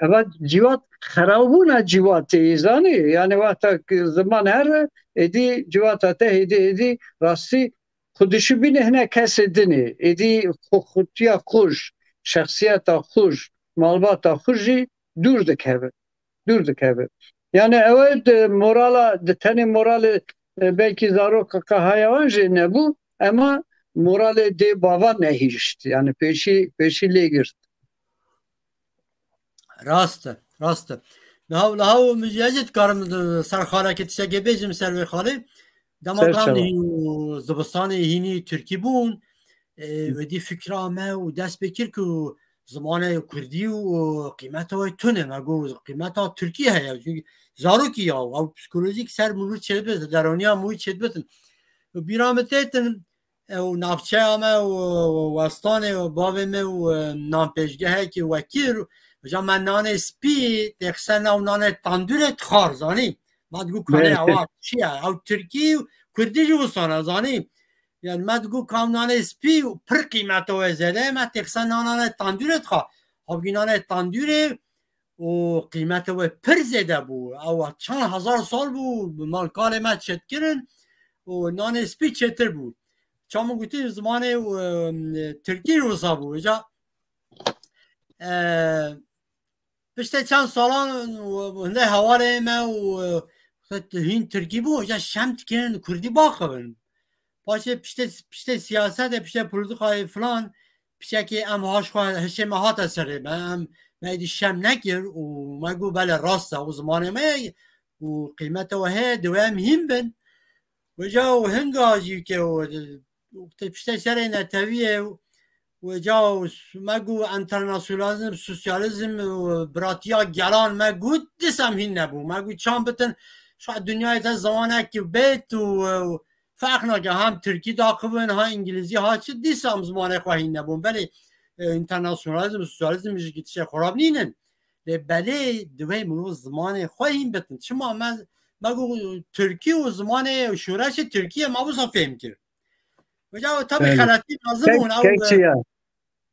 Eva civat xerabûna civatê yê zanî. Yani wexta ziman here, êdî civata te hêdî hêdî rastî xwe dişibîne hine kesê dinê. Êdî xwe xutiya xwe ji, şexsiyeta xwe ji, malbata xwe jî dûr dikeve. Dûr dikeve. Yani ew di morala, di tenê moralê, e, belkî zaroka qehaya wan jê nebû, ema moralê dê bava nehişt. Yani pêşî, pêşî lê girt. Rast e, rast e. Niha, niha û min jî ez jî dikarim ser xalekê tiştekê bêjim ser vê xalê. Dema Ser kan çawa. hîn û zivistanê hînî Tirkî bûn, e, Hı. wedî fikra me û dest pê kir ku zimanê Kurdî û qîmeta wê tune. Me got qîmeta Tirkî heye. Çünkü zarokî ya, ew psikolojîk ser mirû çêdibit, deroniya mirû çêdibitin. Bîra min têtin, ew navçeya me û, û westanê û bavê me û, e, nanpêşgehekî wekir, ja me nanê spî têxise nav nanê tandûrê dixwar, zanî? Me digot kanê Belê. ewa çi ye? Ew Tirkî û Kurdî jî wisana, zanî? Yani me digot ka ew nanê spî û pir qîmeta wê zêde ye, me têxise nav nanê tandûrê dixa. Halbûkî nanê tandûrê û qîmeta wê pir zêde bû. Ew çend hezar sal bû, bi malkalê me çêdikirin û nanê spî çêtir bû. Ça min gotî zimanê, e, Tirkî wisa bû. Îca, e, piştê çend salan, e, hindê hevalê me û, e, hîn Tirkî bû, îca şem dikirin Kurdî baxivin. Paşê piştê, piştê siyasetê, piştê politikayê filan, pişekê em haş xwe hişê me hate serê me. Em, me êdî şem nekir û me got belê rast e, û zimanê me ye û qîmeta we heye, divê em hîn bin. Wêca û hinga jî ke û, û tê piştê serê netewiyê û wêca û s-, me got enternasyonalizm, sosyalizm û biratiya gelan me got dîsa em hîn nebû. Me got çand bitin, şa dinyayê te zamanekî bêt û, û ferq nake, hem Tirkî daxivin, ha Îngilîzî, ha çi, dîsa em zimanê xwe hîn nebûn. Belê, e, enternasyonalizm, sosyalizm jî tiştê xurab nînin. Lê belê divê mirov zimanê xwe hîn bitin. Çima me, me got Tirkî û zimanê şoreşê Tirkiyê me wisa fêm kir. Wêca tabî Evet. xeletî lazim Kek, bûn, ew, kek e, çiya.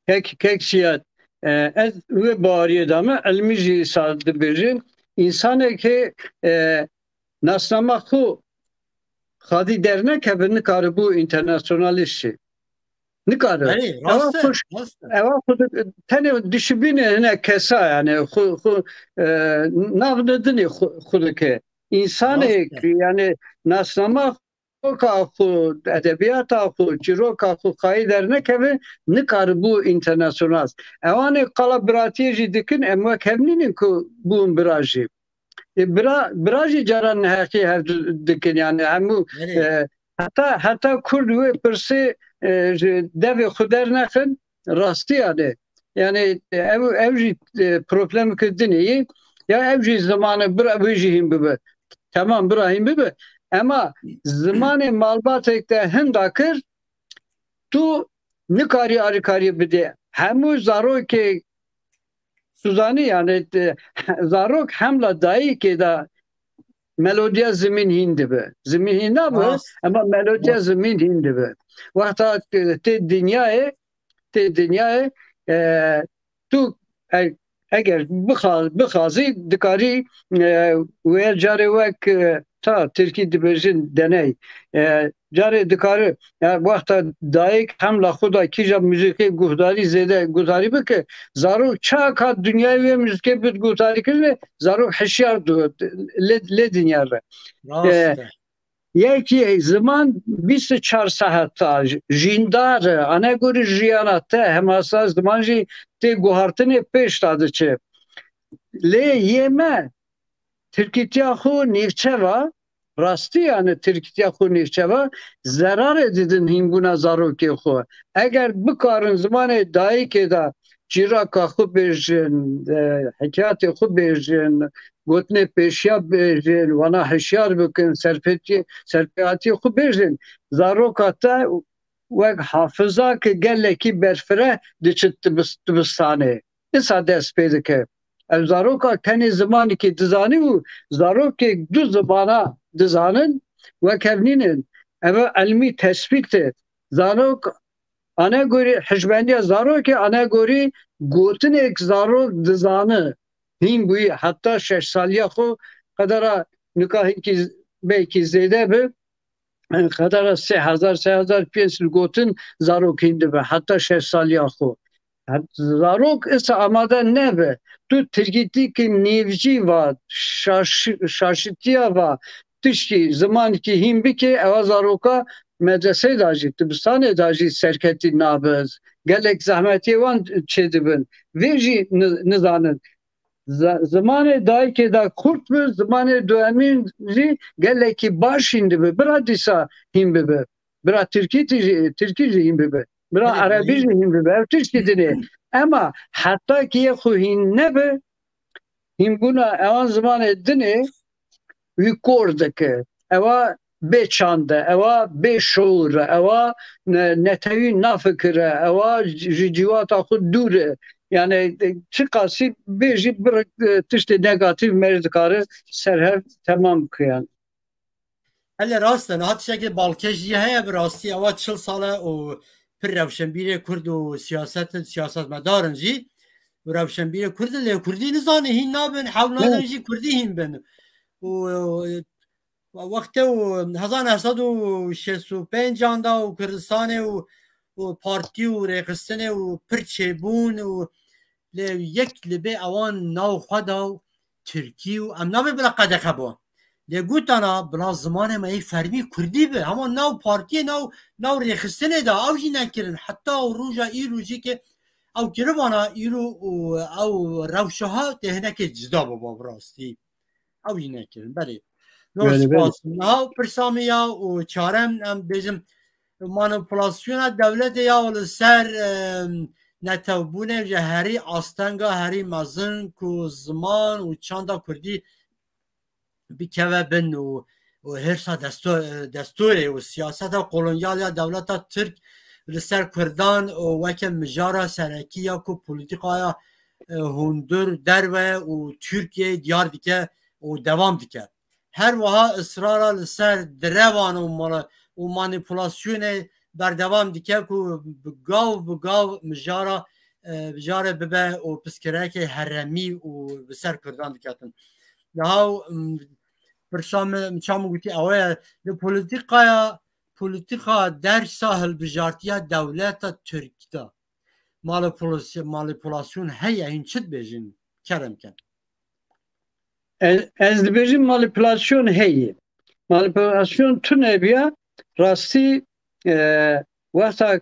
Kek, kek çiya. E, ez wê baweriyê de me, ilmî jî îsal dibêjim. Însanekê, e, nasnama xwe xadî dernekeve, nikaribû enternasyonalîst jî. Nikare. Erê, Ewa rast e, xwe ş-, rast e. ewa xwe di-, tenê dişibîne hine kesa, yani xwe, xwe, e, nav nedinê xwe, xwe dike. Însanê Rast e. ki, yani nasnama xwe ka xwe, edebiyata xwe, çîroka xwe xayî dernekeve, nikare bû internasyonal. Ewanê qala biratiyê jî dikin, em wek hev nînin ku bûn bira jî. E, bira, bira jî caran neheqî hev di-, dikin, yani hemû, Erê. e, heta, heta Kurd wê pirsê, e, ji devê xwe dernexin, rastî yani. Yani ev, ev jî, e, problemeke din e. Ya ev jî zimanê bira wê jî hîn bibe. Temam bira hîn bibe. Ema zimanê malbatek te hinda kir, tu nikarî alîkarî bidê. Hemû zarokê tu zanî yani, e, zarok hemla dayikê de melodiya zimîn hîn dibe. Zimîn hîn nabe, Rast. ema melodiya Rast. zimîn hîn dibe. Wexta, e, tê dinyayê, tê dinyayê, e, tu, e, eger bixa-, bixazî, dikarî, e, wê carê wek, e, ta tirkî dibêjin deney. E, carê dikarî, e, wexta dayik hemla xwe da kîja muzîkê guhdarî zêde guhdarî bike, zarok çaka dinyayê wê muzîkê bid guhdarî kirine, zarok hişyar du-, lê, lê dinya re. Rast E, e. Yekî ziman bîst û çar saeta j-, jîndar e. Anegorî jiyana te hemasa ziman jî tê guhartinê pêş de diçe. Lê yê me tirkîtiya xwe nîvçe va, rastî yani tirkîtiya xwe nîvçe va, zerarê didin hînbûna zarokê xwe. Eger bikarin zimanê dayikê de çîraka xwe bêjin, e, hikayetê xwe bêjin, gotinê pêşiya bêjin, wana hişyar bikin, serpêtiyê-, serpêhatiyê xwe bêjin. Zaroka te wek hafizake gelekî berfireh diçit dibis-, dibistanê. Dîsa dest pê dike. Ev zaroka tenê zimanekî dizanî û zarokê du zimana dizanin, wek hev nînin. Ev ilmî tespît e. Zarok anegorî hişmendiya zarokê, anegorî gotinêk zarok dizane. Hîn bûyî heta şeş saliya xwe qedera nika hinkî z-, belkî zêde bi, qedera sê hezar, sê hezar pênc sed gotin zarok hîn dibe heta şeş saliya xwe. Zarok isa amade nebe. Tu tirkîtîkî nêvcî va, şaş-, şaşitiya va, tiştî zimankî hîn bike, ewa zaroka medreseyê de jî, dibistanê de jî serketî nabe. Gelek zehmetiyê wan çêdibin. Vê jî ni-, nizanin. Za-, zimanê dayikê de kurt bi, zimanê duyemîn jî gelekî baş hîn dibe. Bira dîsa hîn bibe. Bira tirkî tî jî, tirkî jî hîn bibe. Bira Belê, erebî belê. jî hîn bibe. Ev tiştî din e. Ema heta ki yê xwe hîn nebe, hînbûna ewan zimanê din e, wî kor dike. Ewa bê çand e, ewa bê şour e, ewa ne-, netewî nafikire, ewa ji civata xwe dûr e. Yani, e, çiqasî bêjî bir, e, tiştê negatîf me jî dikare ser hev temam bike yani. Hele rast e, niha tiştekê balkêş jî heye bi rastî, ewa çil sal e û pir rewşenbîrê Kurd û siyaset in, siyasetmedar in jî. Û rewşenbîrê Kurd in, lê Kurdî nizane, hîn nabin, hewl nadin jî Kurdî hîn bin. Û, û wextê û hezar neh sed û şêst û pênc an da û Kurdistanê û, û partî û rêxistinê û pir çêbûn û lê yek li bê ewan nav xwe da û Tirkî û em nabê bila qedexe bo. Lê gotana bila zimanê me yê fermî Kurdî bi. Hema nav partiyê, nav, nav rêxistinê de ew jî nekirin. Heta û roja îro jî ke ew kiribana îro û ew rewşa ha tê hinekê cida biba bi rastî. Ew jî nekirin. Belê. No, Belê, belê. Spas. Niha pirsa min ya û çarem em bêjim manipulasyona dewletê ya li ser, em, netewbûnê ji herî astenga, herî mezin ku ziman û çanda kurdî bikeve bin û, û hêrsa desto-, destûrê û siyaseta kolonyal ya dewleta Tirk li ser Kurdan û weke mijara serekî ya ku polîtîkaya, e, hundir derve û Tirkiyeyê diyar dike û dewam dike. Her wiha israra li ser direvan û mala-, û manîpulasyonê berdewam dike ku bi gav bi gav mijara, e, mijare bibe û piskirekê heremî û bi ser Kurdan diketin. Niha, m, pirsa min, çawa min gotî, ew e, li polîtîkaya polîtîka dersa hilbijartiya dewleta Tirk de manîpulasyon, manîpulasyon heye, hîn çi dibêjin? Kerem ken. Ez, ez dibêjim manîpulasyon heye. Manîpulasyon tune biya, rastî, e, wexta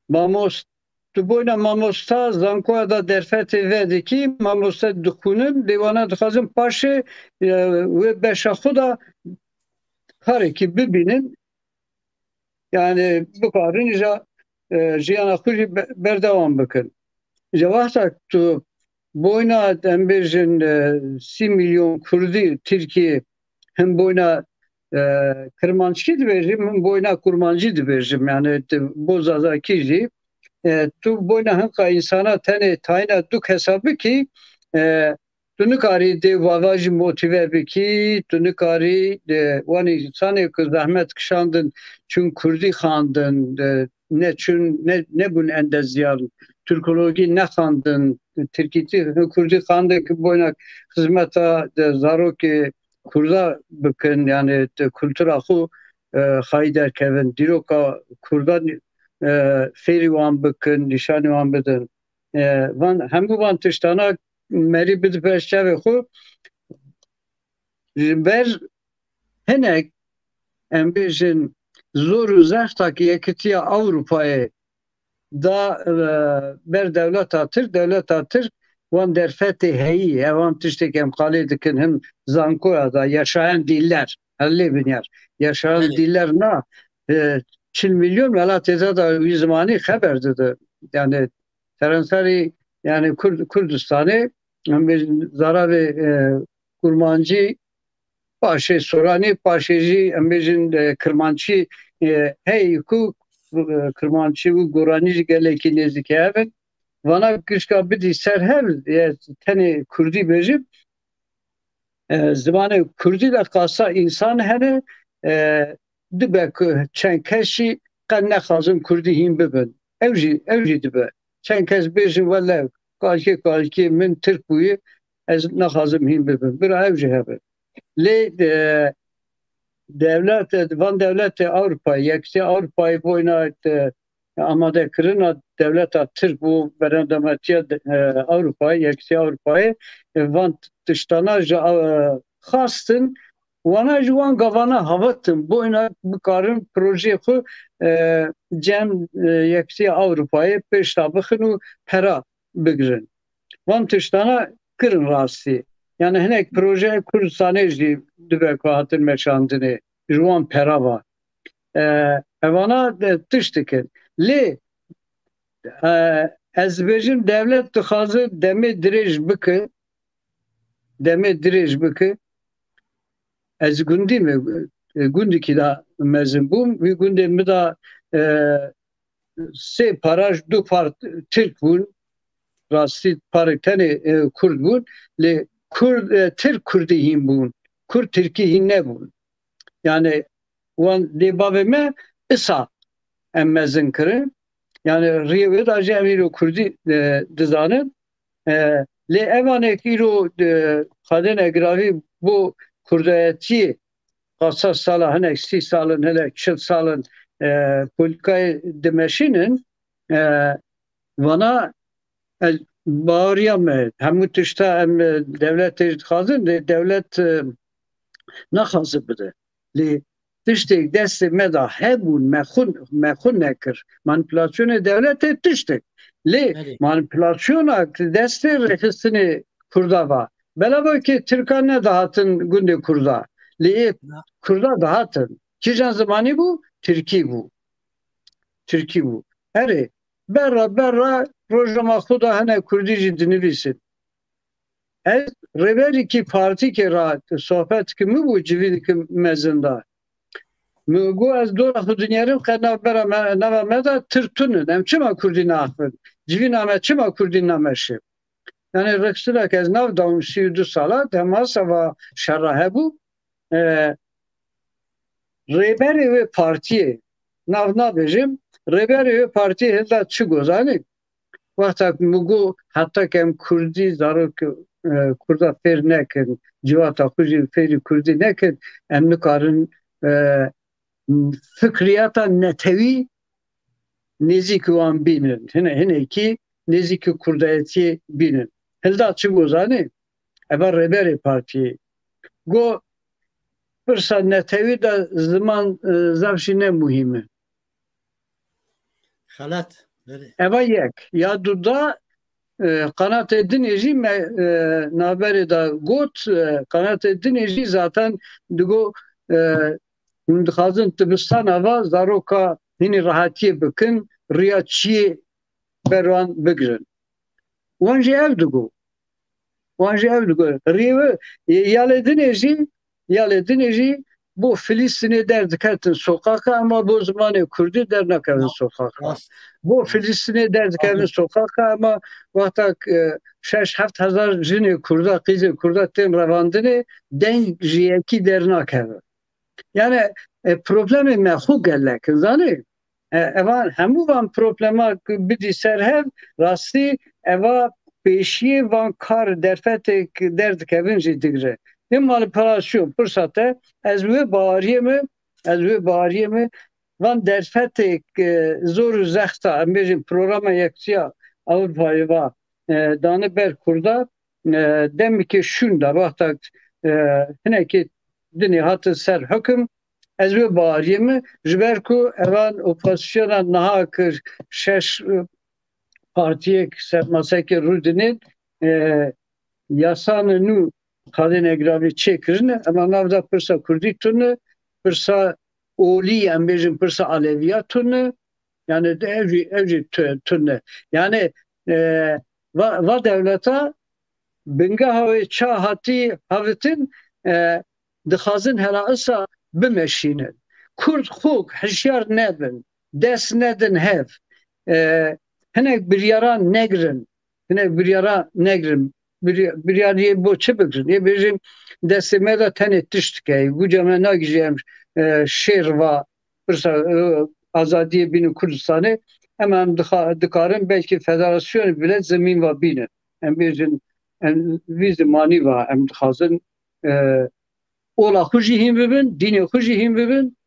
mamos-, tu boyna mamosta zankoya da derfetê vedikî, mamoste dixwînin, lê wana dixwazin paşê, e, wê beşa xwe da karekî bibînin. Yani bikarin îja, e, jiyana xwe jî be-, berdewam bikin. Îja wexta tu boyna, em bêjin, e, sî milyon Kurdî Tirkiyê, him boyna, e, Kirmanckî dibêjim, him boyna Kurmancî dibêjim. Yani tu bo Zazakî jî, e, tu boyna hinqa însana tenê tayîna du kesa bikî, e, tu nikarî dê vava jî motîve bikî, tu nikarî, e, wan însanê ku zehmet kişandin, çûn Kurdî xwendin, e, neçûn, ne, nebûn endeziyar, Tirkologî nexwendin, Tirkîtî, Kurdî xwendin ku boyna xizmeta, e, zarokê Kurda bikin, yani, e, kultura xwe, e, xayî derkevin, dîroka Kurdan, e, fêrî wan bikin, nîşanî wan bidin. E, van, hemû van tiştana merî bide pêş çavê xwe. Ji ber hinek, em bêjin, zor û zexta ku Yekîtiya Ewropayê da, e, ber dewleta Tirk, dewleta Tirk wan derfetê heyî, evan tiştê ku em qalê dikin, him zankoya da, yaşayan diller, hellê binyar, yaşayan Belê. diller na, e, çil milyon welatê te da wî zimanî xeber dide. Yani serenserî, yani Kurd-, Kurdistanê, em bêjin, zaravê, e, Kurmancî, paşê Soranî, paşê jî em bêjin, e, Kirmançî, e, hey ku, e, Kirmançî û Goranî jî gelekî nêzîkê hev in. Vana gişka bidî ser hev, e, tenê Kurdî bêjim, e, zimanê Kurdî de qasa însan hene, e, dibe ku çend kes jî qe nexwazin Kurdî hîn bibin. Ew jî, ew jî dibe. Çend kes bêjin, wele, kalkê, kalkê min Tirk bûye, ez nexwazim hîn bibim. Bira ew jî hebe. Lê, e, dewlet, van dewletê Ewropayê, Yekîtiya Ewropayê boyna, e, amadekirina dewleta Tirk û berendametiya, e, Ewropayê, Yekîtiya Ewropayê, e, van tiştana ji, e, xastin, wana ji wan gavana havetin, boyna bikarin projeyê xwe, e, cem, e, Yekîtiya Ewropayê pêş de bixin û pera bigirin. Van tiştana kirin rastî. Yani hinek proje Kurdistanê jî dibe ku hatin meşandinê, ji wan pera va. E, evana de tişt dikin. Lê, e, ez dibêjim dewlet dixwaze demê dirêj bike, demê dirêj bike. Ez gundî me, e, gundikî de mezin bûm. Wî gundê min de, e, sê para ji du par Tirk bûn. Rastî parek tenê, e, Kurd bûn. Lê Kurd, e, Tirk Kurdî hîn bûn. Kurd Tirkî hîn nebûn. Yani wan dê bavê me isa em mezin kirin. Yani riyê wê de jî em îro Kurdî, e, dizanin. E, lê evanek îro, e, xwedêne giravî bo Kurdayetiyê qasa sala hinek sî salin, hinek çil salin, e, polîtikayê dimeşînin, e, vana ez baweriya me, hemû tişta em, e, dewletê dixwazin, lê dewlet, e, naxwaze bide. Lê tiştê destê me de hebûn, me xwe, me xwe nekir. Manipulasyonê dewletê tiştek. Lê Belê. manipulasyona destê rêxistinê Kurda va. Belava ki Tirka nedihatin gundê Kurda. Lê ê Na. Kurda dihatin. Kîjan zimanî bû? Tirkî bû. Tirkî bû. Erê, berra, berra rojnama xwe de hene Kurdî jî dinivîsin. Ez rêberîkî partîkê re sohbet dikim, min bû civînîkî mezin da. Min got, ez dora xwe dinêrim, qe navbera me, nava me de Tirk tune ne. Em çima Kurdî naxivin? Civîna me çima Kurdî nameşe? Yani rêxistina ke ez nav dawim sî û du sala, dema seba şera hebû. E, rêberê wê partiyê, nav nabêjim, rêberê wê partiyê hilda çi got, zanî? Wexta ku min got, heta ku em Kurdî, zarok, e, Kurda fêr nekin, civata xwe jî fêrî Kurdî nekin, em nikarin, e, fikriyata netewî nêzîkî wan bînin. Hine, hinekî nêzîkî kurdayetiyê bînin. Hilda çi got zanî? Eva rêberê partiyê. Got, pirsa netewî de ziman, e, zaf jî ne muhîm e. Xelet. Belê. Eva yek. Ya duda, e, qanatê dinê jî me, e, navberê de got, e, qanatê dinê jî zaten digo, e, hûn dixwazin dibistana va zaroka hînî rehetiyê bikin, riya çiyê ber wan bigirin. Wan jî ev digo. Wan jî ev digo. Rêwe, ya lê dinê jî, ya lê dinê jî bo Filistînê derdiketin soqaqa, ema bo zimanê kurdî dernakevin soqaqa. Rast. Bo Filistînê derdikevin soqaqa, ema wexta, e, şeş heft hezar jinê kurda, qîzê kurda tên revandinê, deng ji yekî dernakeve. Yani, e, problemê me xwe gelek, zanî? E, eva hemû van problema ku bidî ser hev, rastî eva pêşiyê van kar derfetêk derdikevin jî digre. Ê manîpulasyon, pirsa te, ez wê baweriyê me, ez wê baweriyê me, van derfetêk, e, zor û zexta, em bêjin programa Yekitiya Ewropayê va, e, dane ber kurda, e, demekê şûn de, wexta, e, hinekê dinê hatin ser hukim, ez wê baweriyê me, ji ber ku evan opozisyona niha kir şeş, e, partiyek sermasekê rûdinên, e, yasane nû xadên egravî çêkirine, ema nav de pirsa kurdî tune, pirsa olî, em bêjin pirsa aleviya tune, yani ev jî, ev jî tu-, tune. Yani, e, va, va dewleta bingeha wê ça hatî havitin, e, dixwazin hela isa bimeşînin. Kurd xwe hişyar nebin, dest nedin hev. E, hinek biryara negrin, hinek biryara negrin. Birya-, biryariyê bo çi bigirin? Yê bêjin destê me de tenê tişt dike. Guca me nagijî em, e, şêr va pirsa, e, azadiyê bînin Kurdistanê. Em, em dixa-, dikarin belkî federasyonê bile zemîn va bînin. Em bêjin, em vî zimanî va em dixwazin, e, ola xwe jî hîn bibin, dînê xwe jî hîn bibin,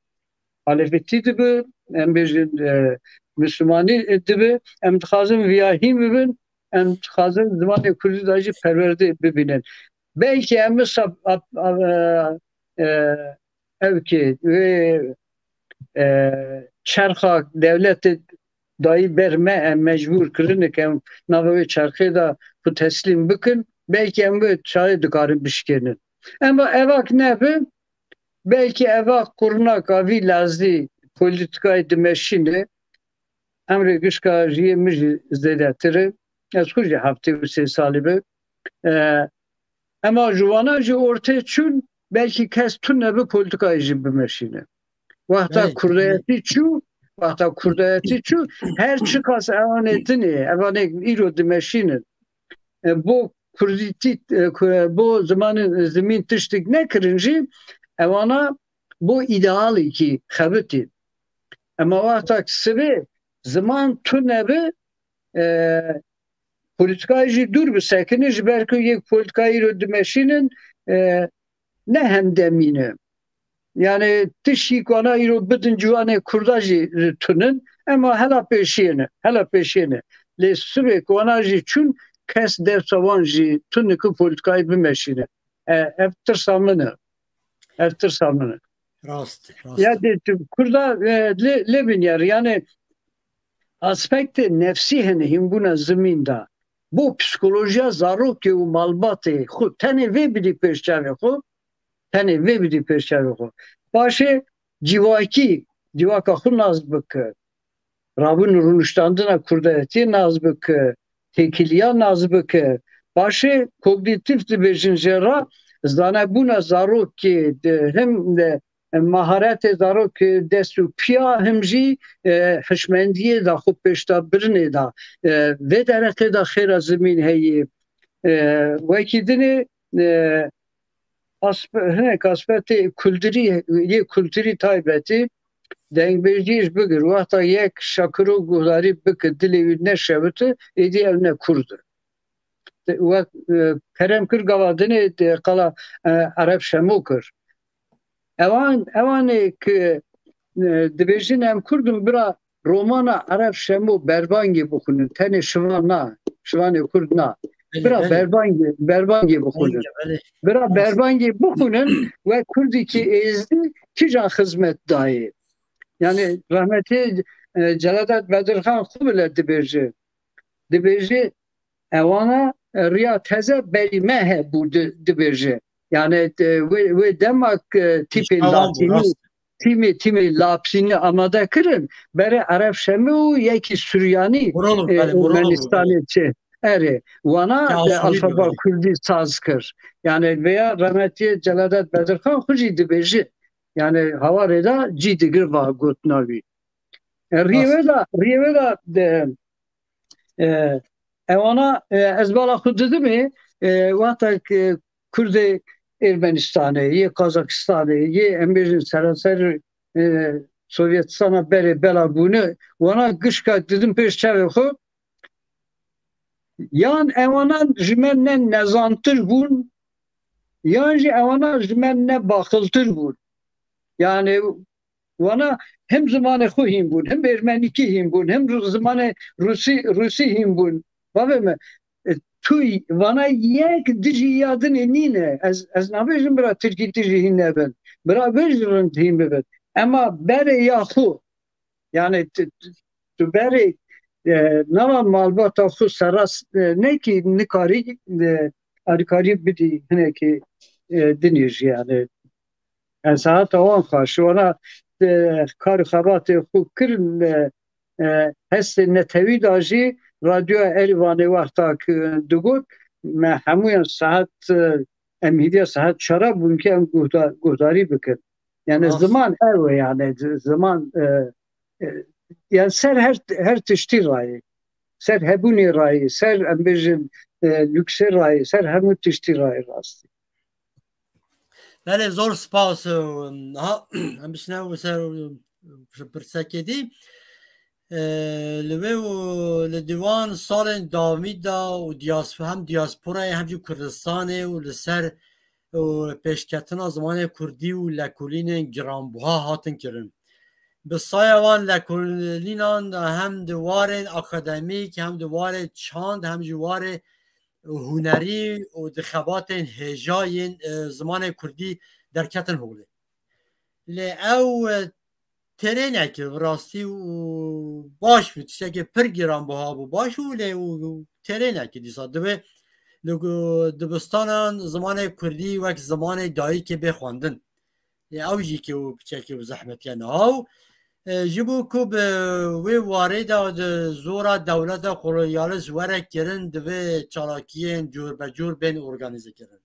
alefetî dibi, em bêjin, e, Mislimanî dibi, em dixwazin viya hîn bibin, em dixwazin zimanê Kurdî de jî perwerde bibînin. Belkî em wisa, a, a, e, e, ev ki, wê, e, çerxa dewletê dayî ber me, em mecbûr kirin ke em nava wê çerxê de xwe teslîm bikin, belkî em wê çaxê dikarin bişkênin. Ema evak nebe, belkî evak qurnak a vî lezî polîtîkayê dimeşîne, emrê gişka jiyê min jî zêdetir e. Ez xwe jî heftê û sê salî be. E, ema ji wana jî ortê çûn, belkî kes tune bi polîtîkayê jî bimeşîne. Wexta Belê. kurdayetî çû, wexta kurdayetî çû, her çiqas ewanê dinê, evanê îro dimeşînin, e, bo kurdîtî, e, ku-, bo zimanê zimîn tiştik nekirin jî, ewana bo îdealekî xebitîn. Ema wexta ki sibê ziman tune bi, e, polîtîkayê jî dûr bisekine, ji ber ku yek polîtîkayê îro dimeşînin, e, ne hemdemî ne. Yani tiştî ku ana îro bidin ciwanê Kurda jî tunin, ema hela pêşiyê ne, hela pêşiyê ne. Lê sibê ku ana jî çûn, kes dersa wan jî tune ku polîtîkayê bimeşîne. E, ev tirsa min e. Ev tirsa min e. Rast, rast. Ya dê tu Kurda, e, lê, lê binyar, yani aspektê nefsî hene hînbûna zimîn de. Bo psikolojiya zarokê û malbatê xwe tenê vê bidî pêş çavê xwe, tenê vê bidî pêş çavê xwe. Paşê civakî, civaka xwe nas bike. Rabûn û rûniştandina kurdayetiyê nas bike, têkiliya nas bike. Paşê kognîtîf dibêjin jê re, zanebûna zarokê, di, him de, maharetê zarokê dest û piya, him jî, e, hişmendiyê de xwe pêşdabirinê de, e, vê dereqê de xêra zimîn heye. E, wekî dinê, e, aspe-, hinek aspektê kulturî, yê kulturî taybetî, dengbêjiyê ji bigir. Wexta yek şakiro guhdarî bike, dilê wî neşewite, êdî ew ne kurd e. Te-, wek, e, kerem kir gava dinê, te qala, e, Ereb Şemo kir. Ewan, ewanê ki e, dibêjin em Kurd in, bira romana Eref Şemo Berbangê bixwînin. Tenê şivan na, şivanê Kurd na. Belê, Bira belê. Berbangê, Berbangê bixwînin. Belê, belê. Bira Nasıl? Berbangê bixwînin we Kurdîkî êzdî kîjan xizmet dayê. Yani rahmetli, e, Celadet Bedirxan xwe bile dibêje. Dibêje ewana, e, riya teze berî me hebû di-, dibêje. Yani, e, wê, wê dema, e, tîpê Şalan bû, latînî, rast. tîmê, tîmê latînî amade kirin, berê Eref Şemi û yekî Suryanî, Murolov, e, belê, Murolov bû, Ermenistanê belê. Çi. Erê, wana Te de Asûrî bû, alfaba belê. Kurdî saz kir. Yani veya rahmetî Celadet Bedirxan xwe jî dibêje. Yani hawarê de cî digir va gotina wî. E, rîyê Rast. wê de, rîyê wê de, de, e, ewana, e, ez bala xwe didimê, e, wextek, e, Kurdê Ermenistanê, yê Kazakistanê, yê em bêjin seranser, e, Sovyetistana berê bela bûne, wana gişka didim pêş çavê xwe, yan ewana ji me ne nezantir bûn, yan jî ewana ji me ne baqiltir bûn. Yani wana hem zimanê xwe hîn bûn, hem ermenîkî hîn bûn, hem ru-, zimanê rûsî, rûsî hîn bûn. Bavê me, e, tu y-, vana yek dijî ya dinê nîne. Ez, ez nabêjim bira tirkî dijî hîn nebin. Bira vê jî rind hîn bibin. Ema berê ya xwe, yani tu, tu, tu berê, e, nava malbata xwe seras, e, ne ki nikarî, e, alîkarî bidî hinekî, e, dinê jî yani. Ez hata wan xwe, ji wana, e, kar û xebatê xwe kirin, e, e, hestê netewî de jî radyoya Erîvanê wexta ku digot, me hemûyan saet, e, em hîviya saet çara bûn ki em guhda-, guhdarî bikin. Yani Rast. ziman ew e yani, z-, ziman, e, e, yani ser her, her tiştî rayê. Ser hebûnê rayê, ser em bêjin, e, lûksê rayê, ser hemû tiştî rayê rastî. Belê, zor spas. Ha, em bişine û ser, e, pirsekê dî. E, li wê û li dîwan salên dawî de û diyas-, hem diyasporayê hem jî Kurdistanê û li ser û pêşketina zimanê kurdî û lekolînên giranbuha hatin kirin. Bi saya van lekolînan de hem di warên akademîk, hem di warê çand, hem jî warê hunerî û di xebatên hêja yên, e, zimanê kurdî derketin holê. Lê ew, e, têrê nekir, bi rastî û baş bû, tiştekê pir giranbuha bû, baş û lê û, û têrê nekir dîsa. Divê li ku-, dibistanan zimanê kurdî wek zimanê dayikê bê xwendin. Lê ew jî kê û piçekê û zehmetiye niha û, e, ji bo ku bi wê warê de di zora dewleta kolonyalist were kirin, divê çalakiyên cûr be cûr bên organîze kirin.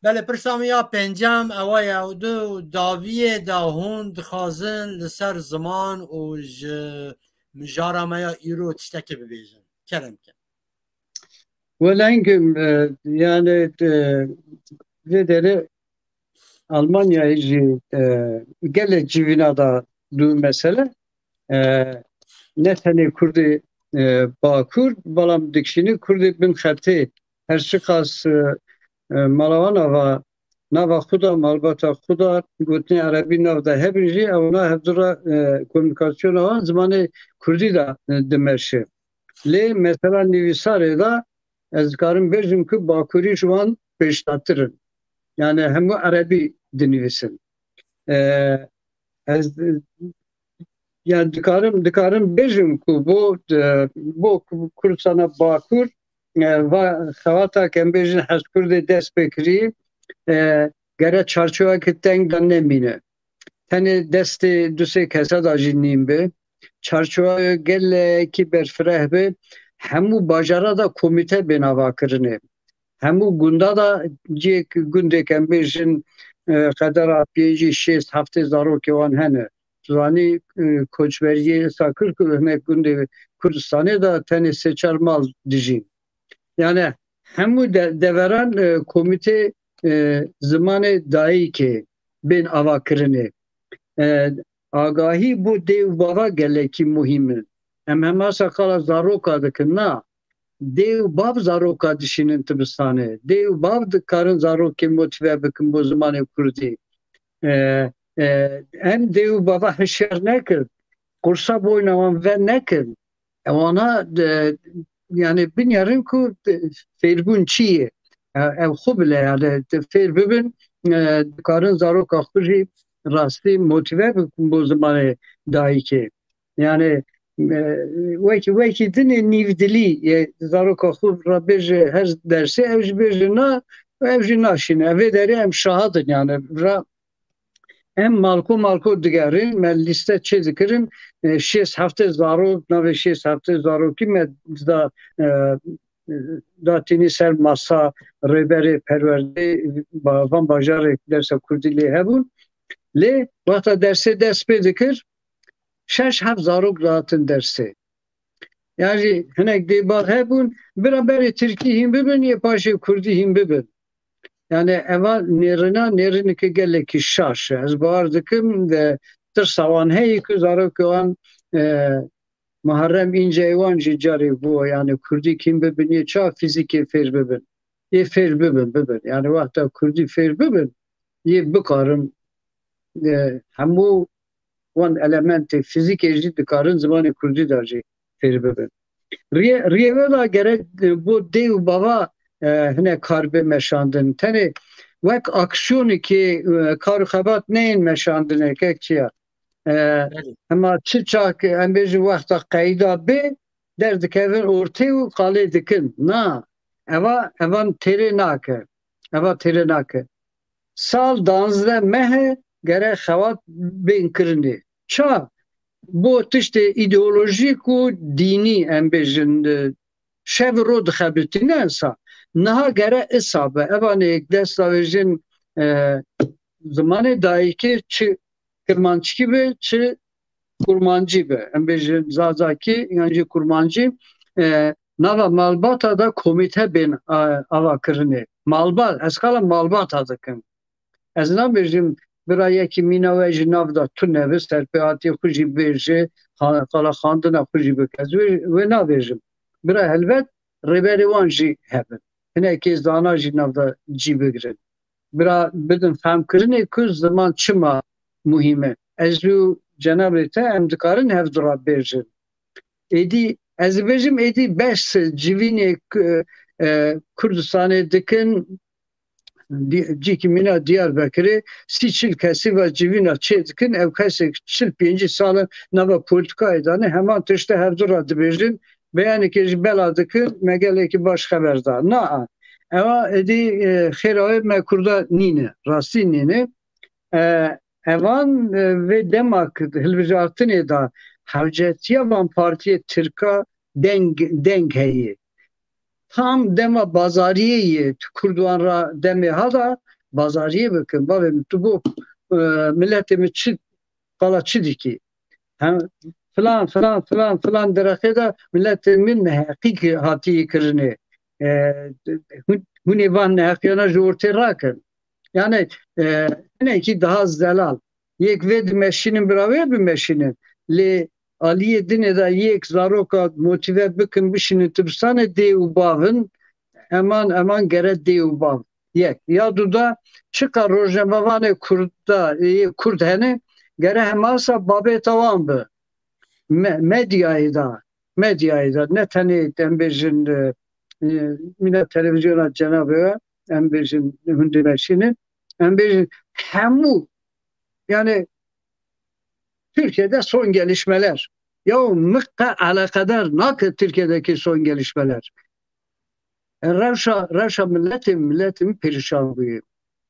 Belê, pirsa min ya pêncem ew e, ew di dawiyê de hûn dixwazin li ser ziman û ji mijara me ya îro tiştekê bibêjin. Kerem ke. Wela hingim, e, yani, e, vê derê Almanyayê jî, e, gelek civîna da du mesele. E, ne tenê Kurdê, e, Bakur, belam dikişînî Kurdê bin xetê her çiqas, e, e, mala wan ava, nava xwe da, malbata xwe da, gotinê erebî nav da hebin jî, ewana hevdû re, e, komunîkasyona wan zimanê Kurdî da, e, dimeşe. Lê mesela nivîsarê de ez dikarim bêjim ku Bakurî ji wan pêşdatir in. Yani hemû erebî dinivîsin. E, ez, yani dikarim, dikarim bêjim ku bo, e, bo Kurdistana Bakur, e, va xewata ke em bêjin Hezkurdê dest pê kirî, e, gere çarçoweke teng de nemîne. Tenê destê du sê kese de jî nîn be. Çarçowa gelekî berfireh be. Hemû bajara de komîte bên avakirinê. Hemû gunda de cihêk, gundêk em bêjin, e, qedera pêncî, şêst, heftê zarokê wan hene. Tu zanî, e, koçberiyê êsa kir ku hinek gundê Kurdistanê de tenê sê çar mal dijîn. Yani hemû de-, deveran, e, komîtê, e, zimanê dayikê bên avakirinê. E, agahî bo dê û bava gelekî muhîm in. Em hema seqala zaroka dikin, na. Dê û bav zaroka dişînin dibistanê. Dê û bav dikarin zarokê motive bikin bo zimanê kurdî. E, E, em dê û bava hişyar nekirin. Qursa boyna wan ve nekirin. E, wana, e, yani binyarin ku, e, fêrbûn çi ye? E, ev xwe bile yani te fêr bibin, e, dikarin zaroka xwe jî rastî motive bikin bo zimanê dayikê. Yani, e, wekî, wekî dinê nîvdilî, e, zaroka xwe re bêje her dersê, ev jî bêje na, ev jî naşîne. Evê derê em şahid in yani. Ra, em malko malko digerin, me lîste çê dikirin, e, şêst heftê zarok, navê şêst heftê zarokî me da, e, da tînî ser masa rêberê perwerdê ba-, van bajarê dersa kurdî lê hebûn. Lê wexta dersê dest pê dikir, şeş heft zarok dihatin dersê. Yan jî hinek dê bav hebûn, bira berê tirkî hîn bibin, yê paşê kurdî hîn bibin. Yani eva nêrina nêrineke gelekî şaş e. Ez bawer dikim de tirsa wan heye ku zarokê wan, e, Muharrem Înce wan jî carê bû, yani kurdî hîn bibin, yê ça fîzîkê fêr bibin. Yê fêr bibin, bibin. Yani wexta kurdî fêr bibin, yê bikarin, e, hemû wan elementê fîzîkê jî dikarin zimanê kurdî de jî fêr bibin. Riyê, riyê ve de gerek, e, bo dê û bava, e, hinek kar bê meşandin. Tenê wek aksiyonekê, e, kar û xebat neyên meşandinê, kek çi ya. E, Belê. Hema çi çak, em bêjin wexta qeyda bê, derdikevin ortê û qalê dikin. Na, eva, evan têrê nake. Eva têrê nake. Sal danzdeh meh e, gere xewat bên kirinê. Ça? Bo tiştê îdeolojîk û dînî, em bêjin, e, şev û ro dixebitîne insan. Niha gere isa be. Evanê yek dest davêjin, e, zimanê dayikê çi kirmanckî be, çi kurmancî be. Em bêjin zazakî yan jî kurmancî, e, nava malbata da komîte bên, a, ava kirinê. Malbat, ez qala malbata dikim. Ez nabêjim bira yekî mîna we ji nav de tune be, serpêhatiyê xwe jî bêje, xa-, qala xandina xwe jî bike. Ez wê, wê nabêjim. Bira helbet rêberê wan jî hebin. Hinekê zana jî nav de cî bigirin. Bira bidin fehmkirinê ku ziman çima muhîm e. Ez û cenabê te em dikarin hevdu re bêjin. Êdî, ez dibêjim, êdî beş civînê ku, e, Kurdistanê dikin, di-, cîkî mîna Diyarbekirê, sî çil kesî ve civîna çê dikin, ew kesek çil pêncî sal e nava polîtîkayê de ne, heman tiştê hevdu re dibêjin, beyanekê ji bela dikin, me gelekî baş xeber da. Na, ewa êdî, e, xêra wê me Kurda nîne, rastî nîne. E, evan, e, vê dema hilbijartinê de hewcetiya van partiyê Tirka deng, deng heye. Tam dema bazariyê ye, tu Kurd wan ra demê ha da bazariyê bikin. Bavê min, tu bo, e, miletê min çi, qala çi dikî? Hem filan, filan, filan, filan derexê de miletê min neheqî ki-, hatiye kirinê. E, hûn, hûn ê van neheqiyana ji ortê rakin. Yani, e, hinekî daha zelal. Yek vê dimeşînin, bira wê bimeşînin. Lê aliyê dinê de yek zaroka motive bikin, bişînin dibistanê dê û bavin, eman, eman gere dê û bav. Yek. Ya du da çiqa rojnamevanê Kurd da, ê, Kurd hene, gere hemasa babê tawan bi. Me-, medyayê de, medyayê de, ne tenê em bêjin, e, e, mîna televîzyona cenabê we, em bêjin hûn dimeşînin, em bêjin hemû, yani Türkiye'de son gelişmeler. Ya min qe eleqedar nake Türkiye'deki son gelişmeler. E, rewşa, rewşa miletê, miletê min perişan bûye.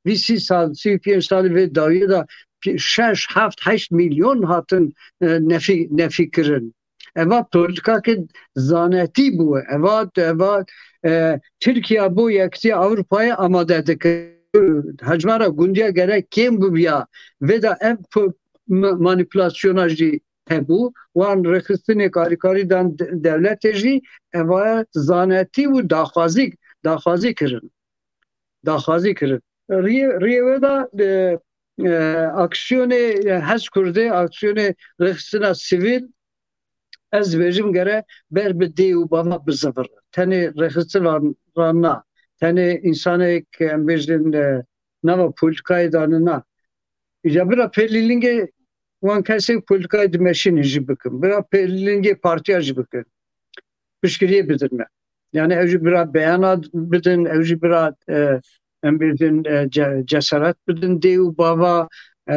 Vî sî sal, sî û pênc salî vê dawiyê de pi-, şeş, heft, heşt milyon hatin, e, nefî, nefî kirin. Eva polîtîkake zanetî bû. Eva, eva, e, Tirkiye bo Yekîtiya Ewropayê amade dike. Hejmara gundiya gerek kêm bibiya. Vê de ev p-, m-, manîpulasyona jî hebû. Wan rêxistinê karîkarî dan de-, dewletê jî eva zanetî û daxwazî, daxwazî kirin. Daxwazî kirin. Riyê, riyê wê de, e, e, aksiyonê, e, Hez Kurdê, aksiyonê rêxistina sivîl, ez dibêjim gere ber bi dê û bava bizivire. Tenê rêxistin ra, ra na. Tenê însanê ke em bêjin, e, nava polîtîkayê de ne na. Îca bira pêlîlingê wan kesê polîtîkayê dimeşînin jî bikin. Bira pêlîlingê partiya jî bikin. Piştgiriyê bidin me. Yani ew jî bira beyana bidin, ew jî bira, e, em bêjin, e, ce-, cesaret bidin dê û bava, e,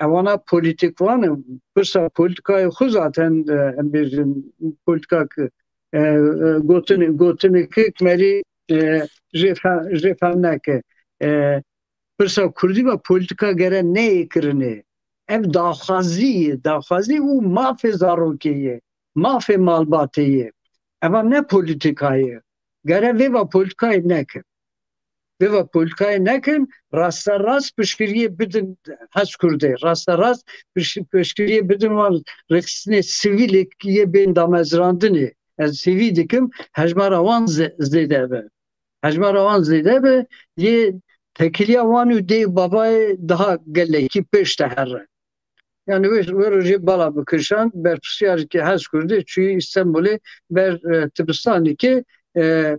ewana polîtîk wan in. Pirsa polîtîkayê xwe zaten, e, em bêjin polîtîka ki, e, e, gotin, gotinê ki merî, e, jê fe-, jê fehm neke. E, pirsa kurdî ve polîtîka gere neyê kirinê. Ev daxwazî ye, daxwazî û mafê zarokê ye, mafê malbatê ye. Eva ne polîtîka ye. Gere vê va polîtîkayê nekin. Vê va polîtîkayê nekin, rasterast piştgiriyê bidin HES Kurdê. Rasterast piş-, piştgiriyê bidin wan rêxistinê sivîlê yê bên damezrandinê. Ez hêvî dikim hejmara wan ze-, zêde be. Hejmara wan zêde be, yê tekiliya wan û dê û babayê daha gelekî pêş de here. Yani wê, wê rojê bala bikişand, berpirsyarê ki HES Kurdê çûyî Îstanbulê ber, e, tibistanê ki, e,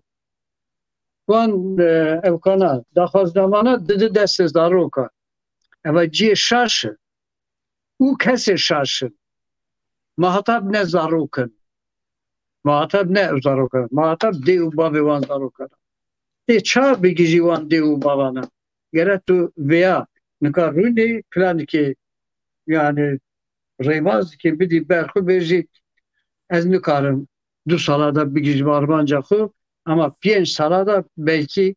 wan, e, ewkana, daxwaznamana didi destê zaroka. Eva ciyê şaş e. Û kesê şaş in. Muhatab ne zarok in. Muhatab ne zarok in. Muhatab dê û bavê wan zarok in. Tê ça bigihîjî wan dê û bavana? Gere tu vêya nika rûnê planekê, yani rêbazekê bidî ber xwe bêjî, ez nikarim du sala de bigihîjim armanca xwe, ama pênc sala de belkî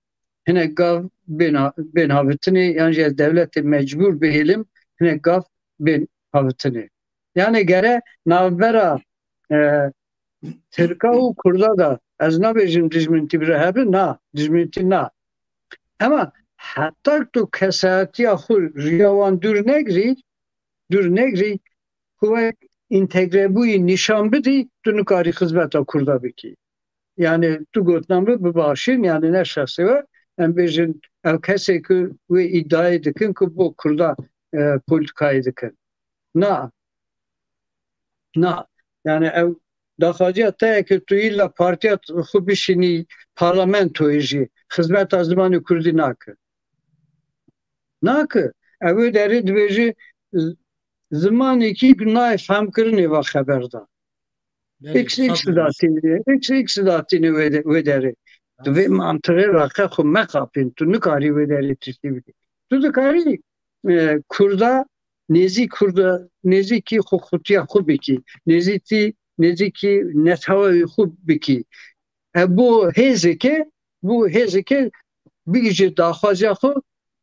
hinek gav bên, bên havitinê, yan jî ez dewletê mecbûr bihêlim, hinek gav bên havitinê. Yani gere navbera, e, Tirka û Kurda de, ez nabêjim dijminîtî bira hebin, na, dijminîtî na. Ema heta tu kesayetiya xwe riya wan dûr negirî, dûr negirî, ku wek întegrebûyî nîşan bidî, tu nikarî xizmeta Kurda bikî. Yani tu gotina min bibaşîn, yani ne şexsê we, em bêjin ew kesê ku wê îdiayê dikin ku bo Kurda, e, polîtîkayê dikin. Na. Na. Yani ew daxwaziya te ye ku tu îlla partiya xwe bişînî parlamentoyê jî xizmeta zimanê Kurdî nake. Nake. Ew ê derê dibêje z-, zimanekî nayê fehmkirinê ve xeber da. Belê, X X sed didatînê, X X didatînê wê de-, wê derê. Tu vê mantiqê raqe xwe mexapîn. Tu nikarî wê derê tiştî bikî. Tu dikarî, e, Kurda, nêzî Kurda, nêzîkî xwe xutiya xwe bikî. Nêzîkî, nêzîkî neteweyê xwe bikî. E, bo hêzeke, bo hêzeke bigihîje daxwaziya xwe,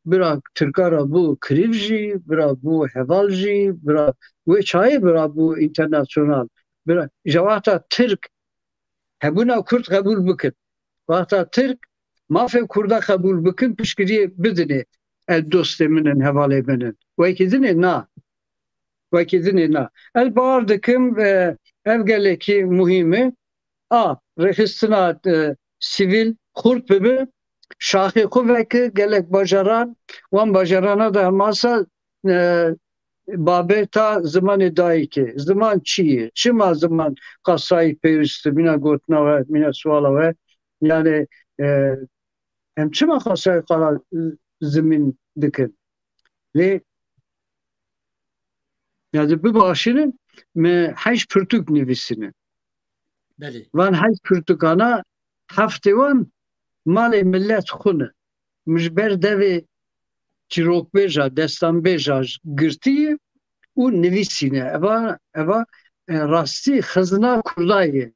bira Tirka re bo kirîv jî, bira bo heval jî, bira wê çayê, bira bo înternasyonal. Bira, ji wexta Tirk hebûna Kurd qebûl bikin. Wexta Tirk mafê Kurda qebûl bikin, piştgiriyê bidinê. Ev dostê min in, hevalê min in. Wekî dinê na. Wekî dinê na. Ez bawer dikim, e, ev gelekî muhîm e. A, rêxistina, e, sivîl xurt bibe, şaxê xwe veke gelek bajaran, wan bajarana de hemasa, e, babeta zimanê dayikê. Ziman çi ye? Çima ziman qasayî pêwîst e? Mîna gotina we, mîna suala we. Yani, e, em çima qasayî qala zimîn dikin? Lê, yani bibaşînin, me heşt pirtûk nivîsîne. Belê. Van heşt pirtûkana heftê wan malê millet xwe ne. Min ji ber devê çîrokbêja, destanbêja girtiye û nivîsîne. Eva, eva, e, rastî xizna Kurda ye.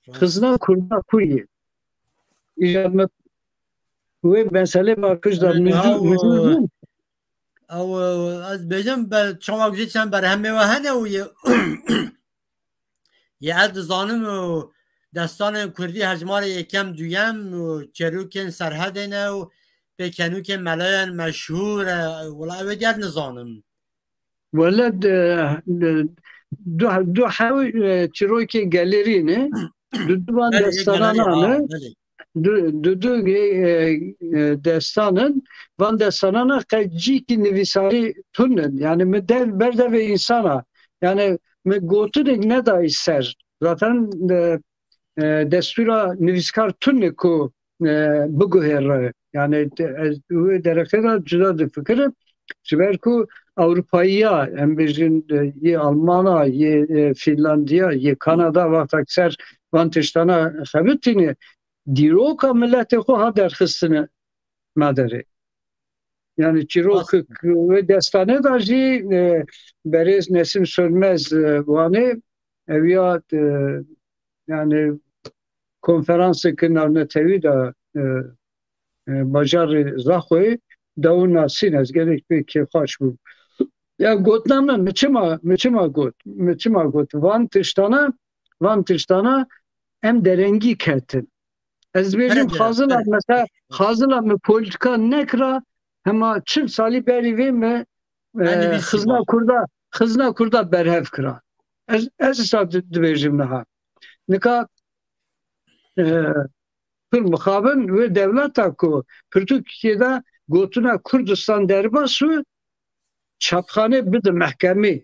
Rast. Xizna Kurda xwe ye. Îja me wê meselê me pişt de Belê, mijûl, ew, mijûl bûn. Ew, ez bêjim, be-, çawa gujê çend berhemê we hene û ye-, yê ez dizanim û destanên Kurdî hejmarê yekem, duyem û çêrokên Serhedê ne û pêkenokên meleyan meşhûr e. Wela ew ê diyar nizanim. Wele de, de, du, du hew, e, çîrokê gelêrî ne. Du, du van Belê, yek destanan gelêrî, ne. Ha, belê. Du, du, du, e, e, destanin, van destanana qe cîkî nivîsarî tunin. Yani mi dev, berdevê însana. Yani mi gotinek nedayî ser. Zaten, e, e, destûra nivîskar tune ku, e, biguhêre. Yani te-, ez wê derexê de cuda difikirim. Ji ber ku Ewropayiya, em bêjin, e, yê Almana, yê, e, Fînlandiya, yê Kanada, wexta ser van tiştana xebitîne, dîroka miletê xwe ha derxistine me derê. Yani çîrok wê destane da jî, e, berêz Nesim Sönmez, e, Wanê, ew ya, e, yani konferanseke navnetewî de, e, e, bajarê Zaxoyê daw nasîn, ez gelek pê kêfxweş bûm. Ya gotina min, mi çima, mi çima got, mi çima got, van tiştana, van tiştana em derengî ketin. Ez dibêjim, Xazila, mesela, Xazila mi polîtîka nekira, hema çil salî berî vê mi, e, xizna Kurda, xizna Kurda berhev kira. Ez, ez îsa di-, dibêjim niha. Nika, e, pir mixabin wê dewleta ku pirtûkê de gotina Kurdistan derbas û çapxanê bide mehkemê.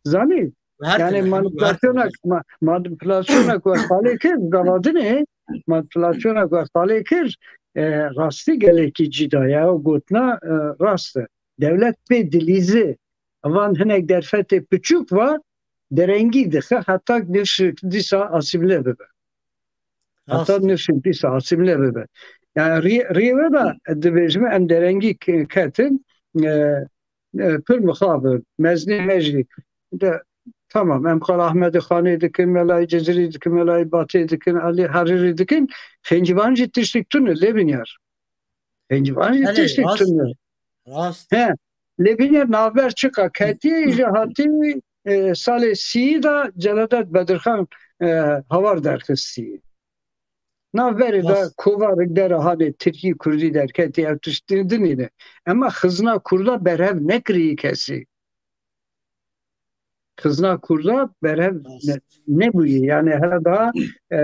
Zanî? Yani manipulasyona, ma-, manipulasyona ku Xalê kir, gavadinê, manipulasyona ku Xalê kir, e, rastî gelekî cî da ya, o gotina, e, rast e. Dewlet pê dilîzi, van hinek derfetê piçûk va, derengî dixe, heta nifşik dîsa asîmle bibe. Heta nifşik dîsa asîmle bibe. Yani rê-, rêve de dibêjim em derengî ke-, ketin, e, e, pir mixabin, meznê me jî de, tamam, em qala Ahmedê Xanê dikin, Melayê Cizirî dikin, Melayê Batê dikin, Elî Herîrî dikin, Xêncivan jî tiştik tune, lê binyar. Xêncivan jî tiştik tune. He, lê binyar navber çiqa ketiye, jî hatî, e, salê sî de Celadet Bedirxan, e, havar derxistî. Navberê de kovarek dera hanê tirkî, kurdî derketî, ev tiştê dinî ne. Ema xizna kurda berhev nekirî kesî. Xizna kurda berhev ne-, nebûyî. Yani hele daha, e,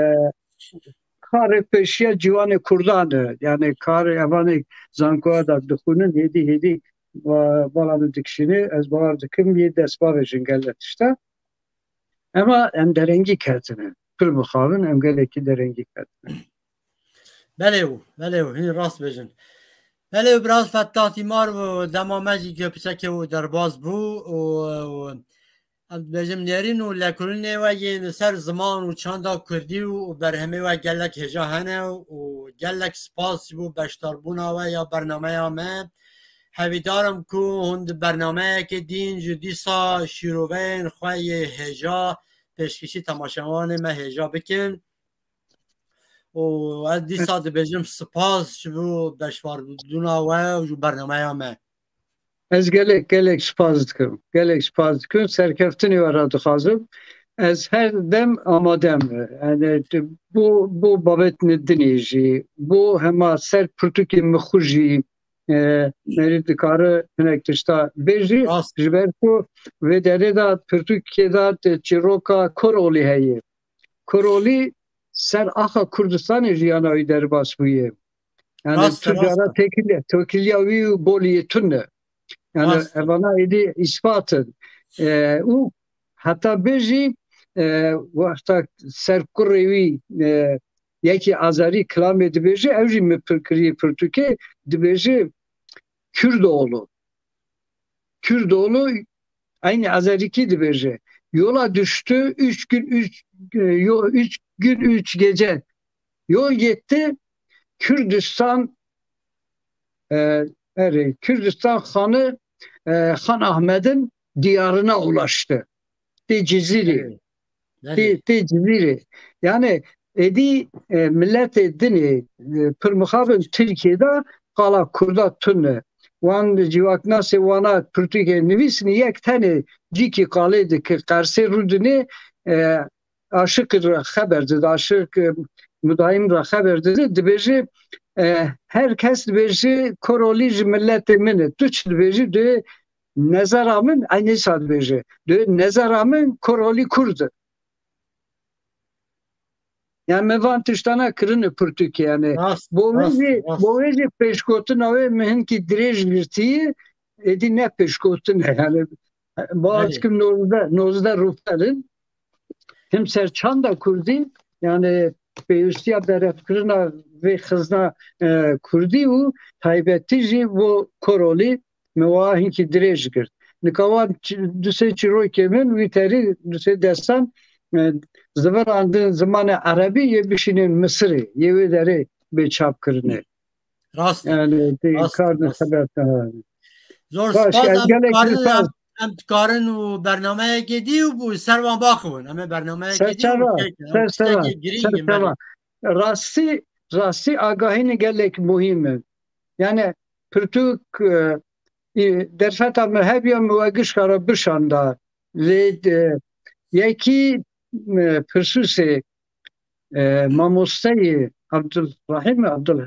karê peşiya ciwanê kurdan e. Yani karê evanê zankoya da dixwînin, hêdî hêdî va-, vala min dikişînê, ez bawer dikim yê dest bavêjin gelek tişta. Ema em derengî ketine. Pir mixabin em gelekî derengî ketine. Belê û, belê û, hîn rast bêjin. Belê û, biraz Fettah Tîmar û dema me jî ke piçekê û derbas bû û, û em dibêjim nêrîn û lêkolînê we yên li ser ziman û çanda kurdî û, û berhemê we gelek hêja hene û, û gelek spas ji bo beşdarbûna we ya bernameya me. Hevîdar im ku hûn di bernameyekê dîn ji dîsa şîroveyên xwe yê hêja pêşkêşî temaşevanê me hêja bikin. Û ez dîsa dibêjim spas ji bo beşdarbûna we û ji bernameya me. Ez gelek, gelek spas dikim. Gelek spas dikim. Serkeftinê we re dixwazim. Ez her dem amade me. Yani, bo, bo babetên dinê jî, bo hema ser pirtûkê min xwe jî, e, merî dikare hinek tişta bêjî. Rast. Ji ber ku vê derê de pirtûkê de çîroka Korolî heye. Korolî ser axa Kurdistanê jiyana wî derbas bûye. Yani rast e, tu cara tekiliya, tekiliya wî û boliyê tune. Yani rast e, evana êdî îspat in. E, û heta bêjî, e, wexta ser kurê wî, e, yekî Azerî kilamê dibêje, ew jî min pir kiriye pirtûkê, dibêje Kürdoğlu. Kürdoğlu, aynı Azerîkî dibêje. Yola düştü, üç gün, üç, e, yo-, üç gün, üç gece yol gitti. Kürdistan, e, erê, Kürdistan Hanı, e, Han Ahmet'in diyarına ulaştı. Tê Cizîrê. Belê. Tê, tê Cizîrê. Yani êdî, e, miletê dinê, e, pir mixabin Tirkiyê de qala Kurda tune. Wan civaknasê wana pirtûkê nivîsîne, yek tenê cîkî qalê dike, Qersê Rûdinê, e, Aşiq re xeber dide, Aşiq, e, Mudayim re xeber dide, dibêje, e, her kes dibêje, Korolî ji miletê min e. Tu çi dibêjî? Dê nezera min, eynî sa dibêje. Dê nezera min Korolî Kurd e. Yani me van tiştana kirine pirtûkê yani. Rast, bo vê rast, jî, rast. Bo vê jî pêşgotina wê min hinkî dirêj girtiye, êdî ne pêşgotin e yani. Bawer dikim nozdeh, nozdeh rûpelin. Him ser çanda kurdî, yani pêwîstiya berevkirina vê xizna, e, kurdî û taybetî jî bo Korolî Min wa hinkî dirêj girt. Nika wan çi- du sê çîrokê min wî terî du sê destan e, zivirandin zimanê erebî yê bişînin Misirê, yê wê derê bê çap kirine. Rast e. Yani tê Rast, kar ne rast. sebep ha. Zor Baş, spas, ez em gelek dikarin, spas. em, em dikarin û bernameyekê dî û bû ser wan baxivin. Em ê bernameyekê Ser dî û çava, kêk, em ser çava, tiştekê girîng ser in belê. çava. Rastî, rastî agahînê gelek muhîm in. Yani pirtûk e, e, derfeta min hebiya min we gişka re bişanda. Lê e, yekî e, pirsûsê e, mamosteyê Abdulrahîm Abdul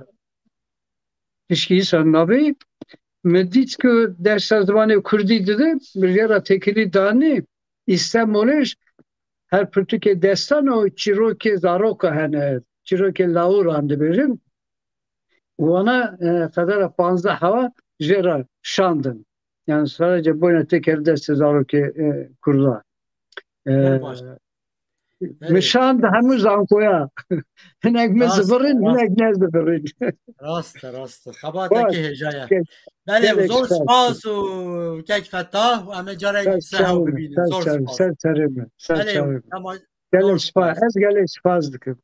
Tişkî îsa navê min dît ku dersa zimanê kurdî dide, min jê re têkilî danî Îstemolê ji her pirtûkê destan û çîrokê zaroka hene, çîrokê lawiran dibêjin. Wana e, qedera panzdeh hewa jê re şandin. Yani sadece boyna têkilî destê zarokê e, kurda. E, Gelek baş. Belê. Min şand hemû zankoya. Hinek min Rast, zivirin, rast. hinek nezivirin. Rast e, rast e. Baş, Xebatekî hêja ye. gelek, Belê, gelek zor spas. spas û kek Fetah û em ê carek Ser dî ser hew çavim, bibînin. ser Zor çavim, spas. ser çavim, ser Belê, çavim. ama zor Gelek spas, spas. ez gelek spas dikim.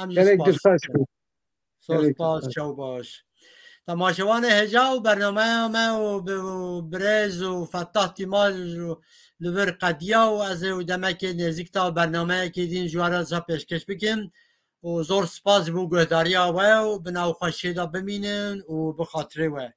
Em jî Gelek spas dilxweş dikin. bû. Zor Gelek spas, dilxweş. çaw baş. Temaşevanê hêja û bernameyê me û bi-, û birêz û Fetah Tîmaj û li vir qediya û ez ê û demekê nêzik ta bernameyekê dîn ji we re za pêşkêş bikim. Û zor spas ji bo guhdariya we û bi navxweşiyê de bimînin û bi xatirê we.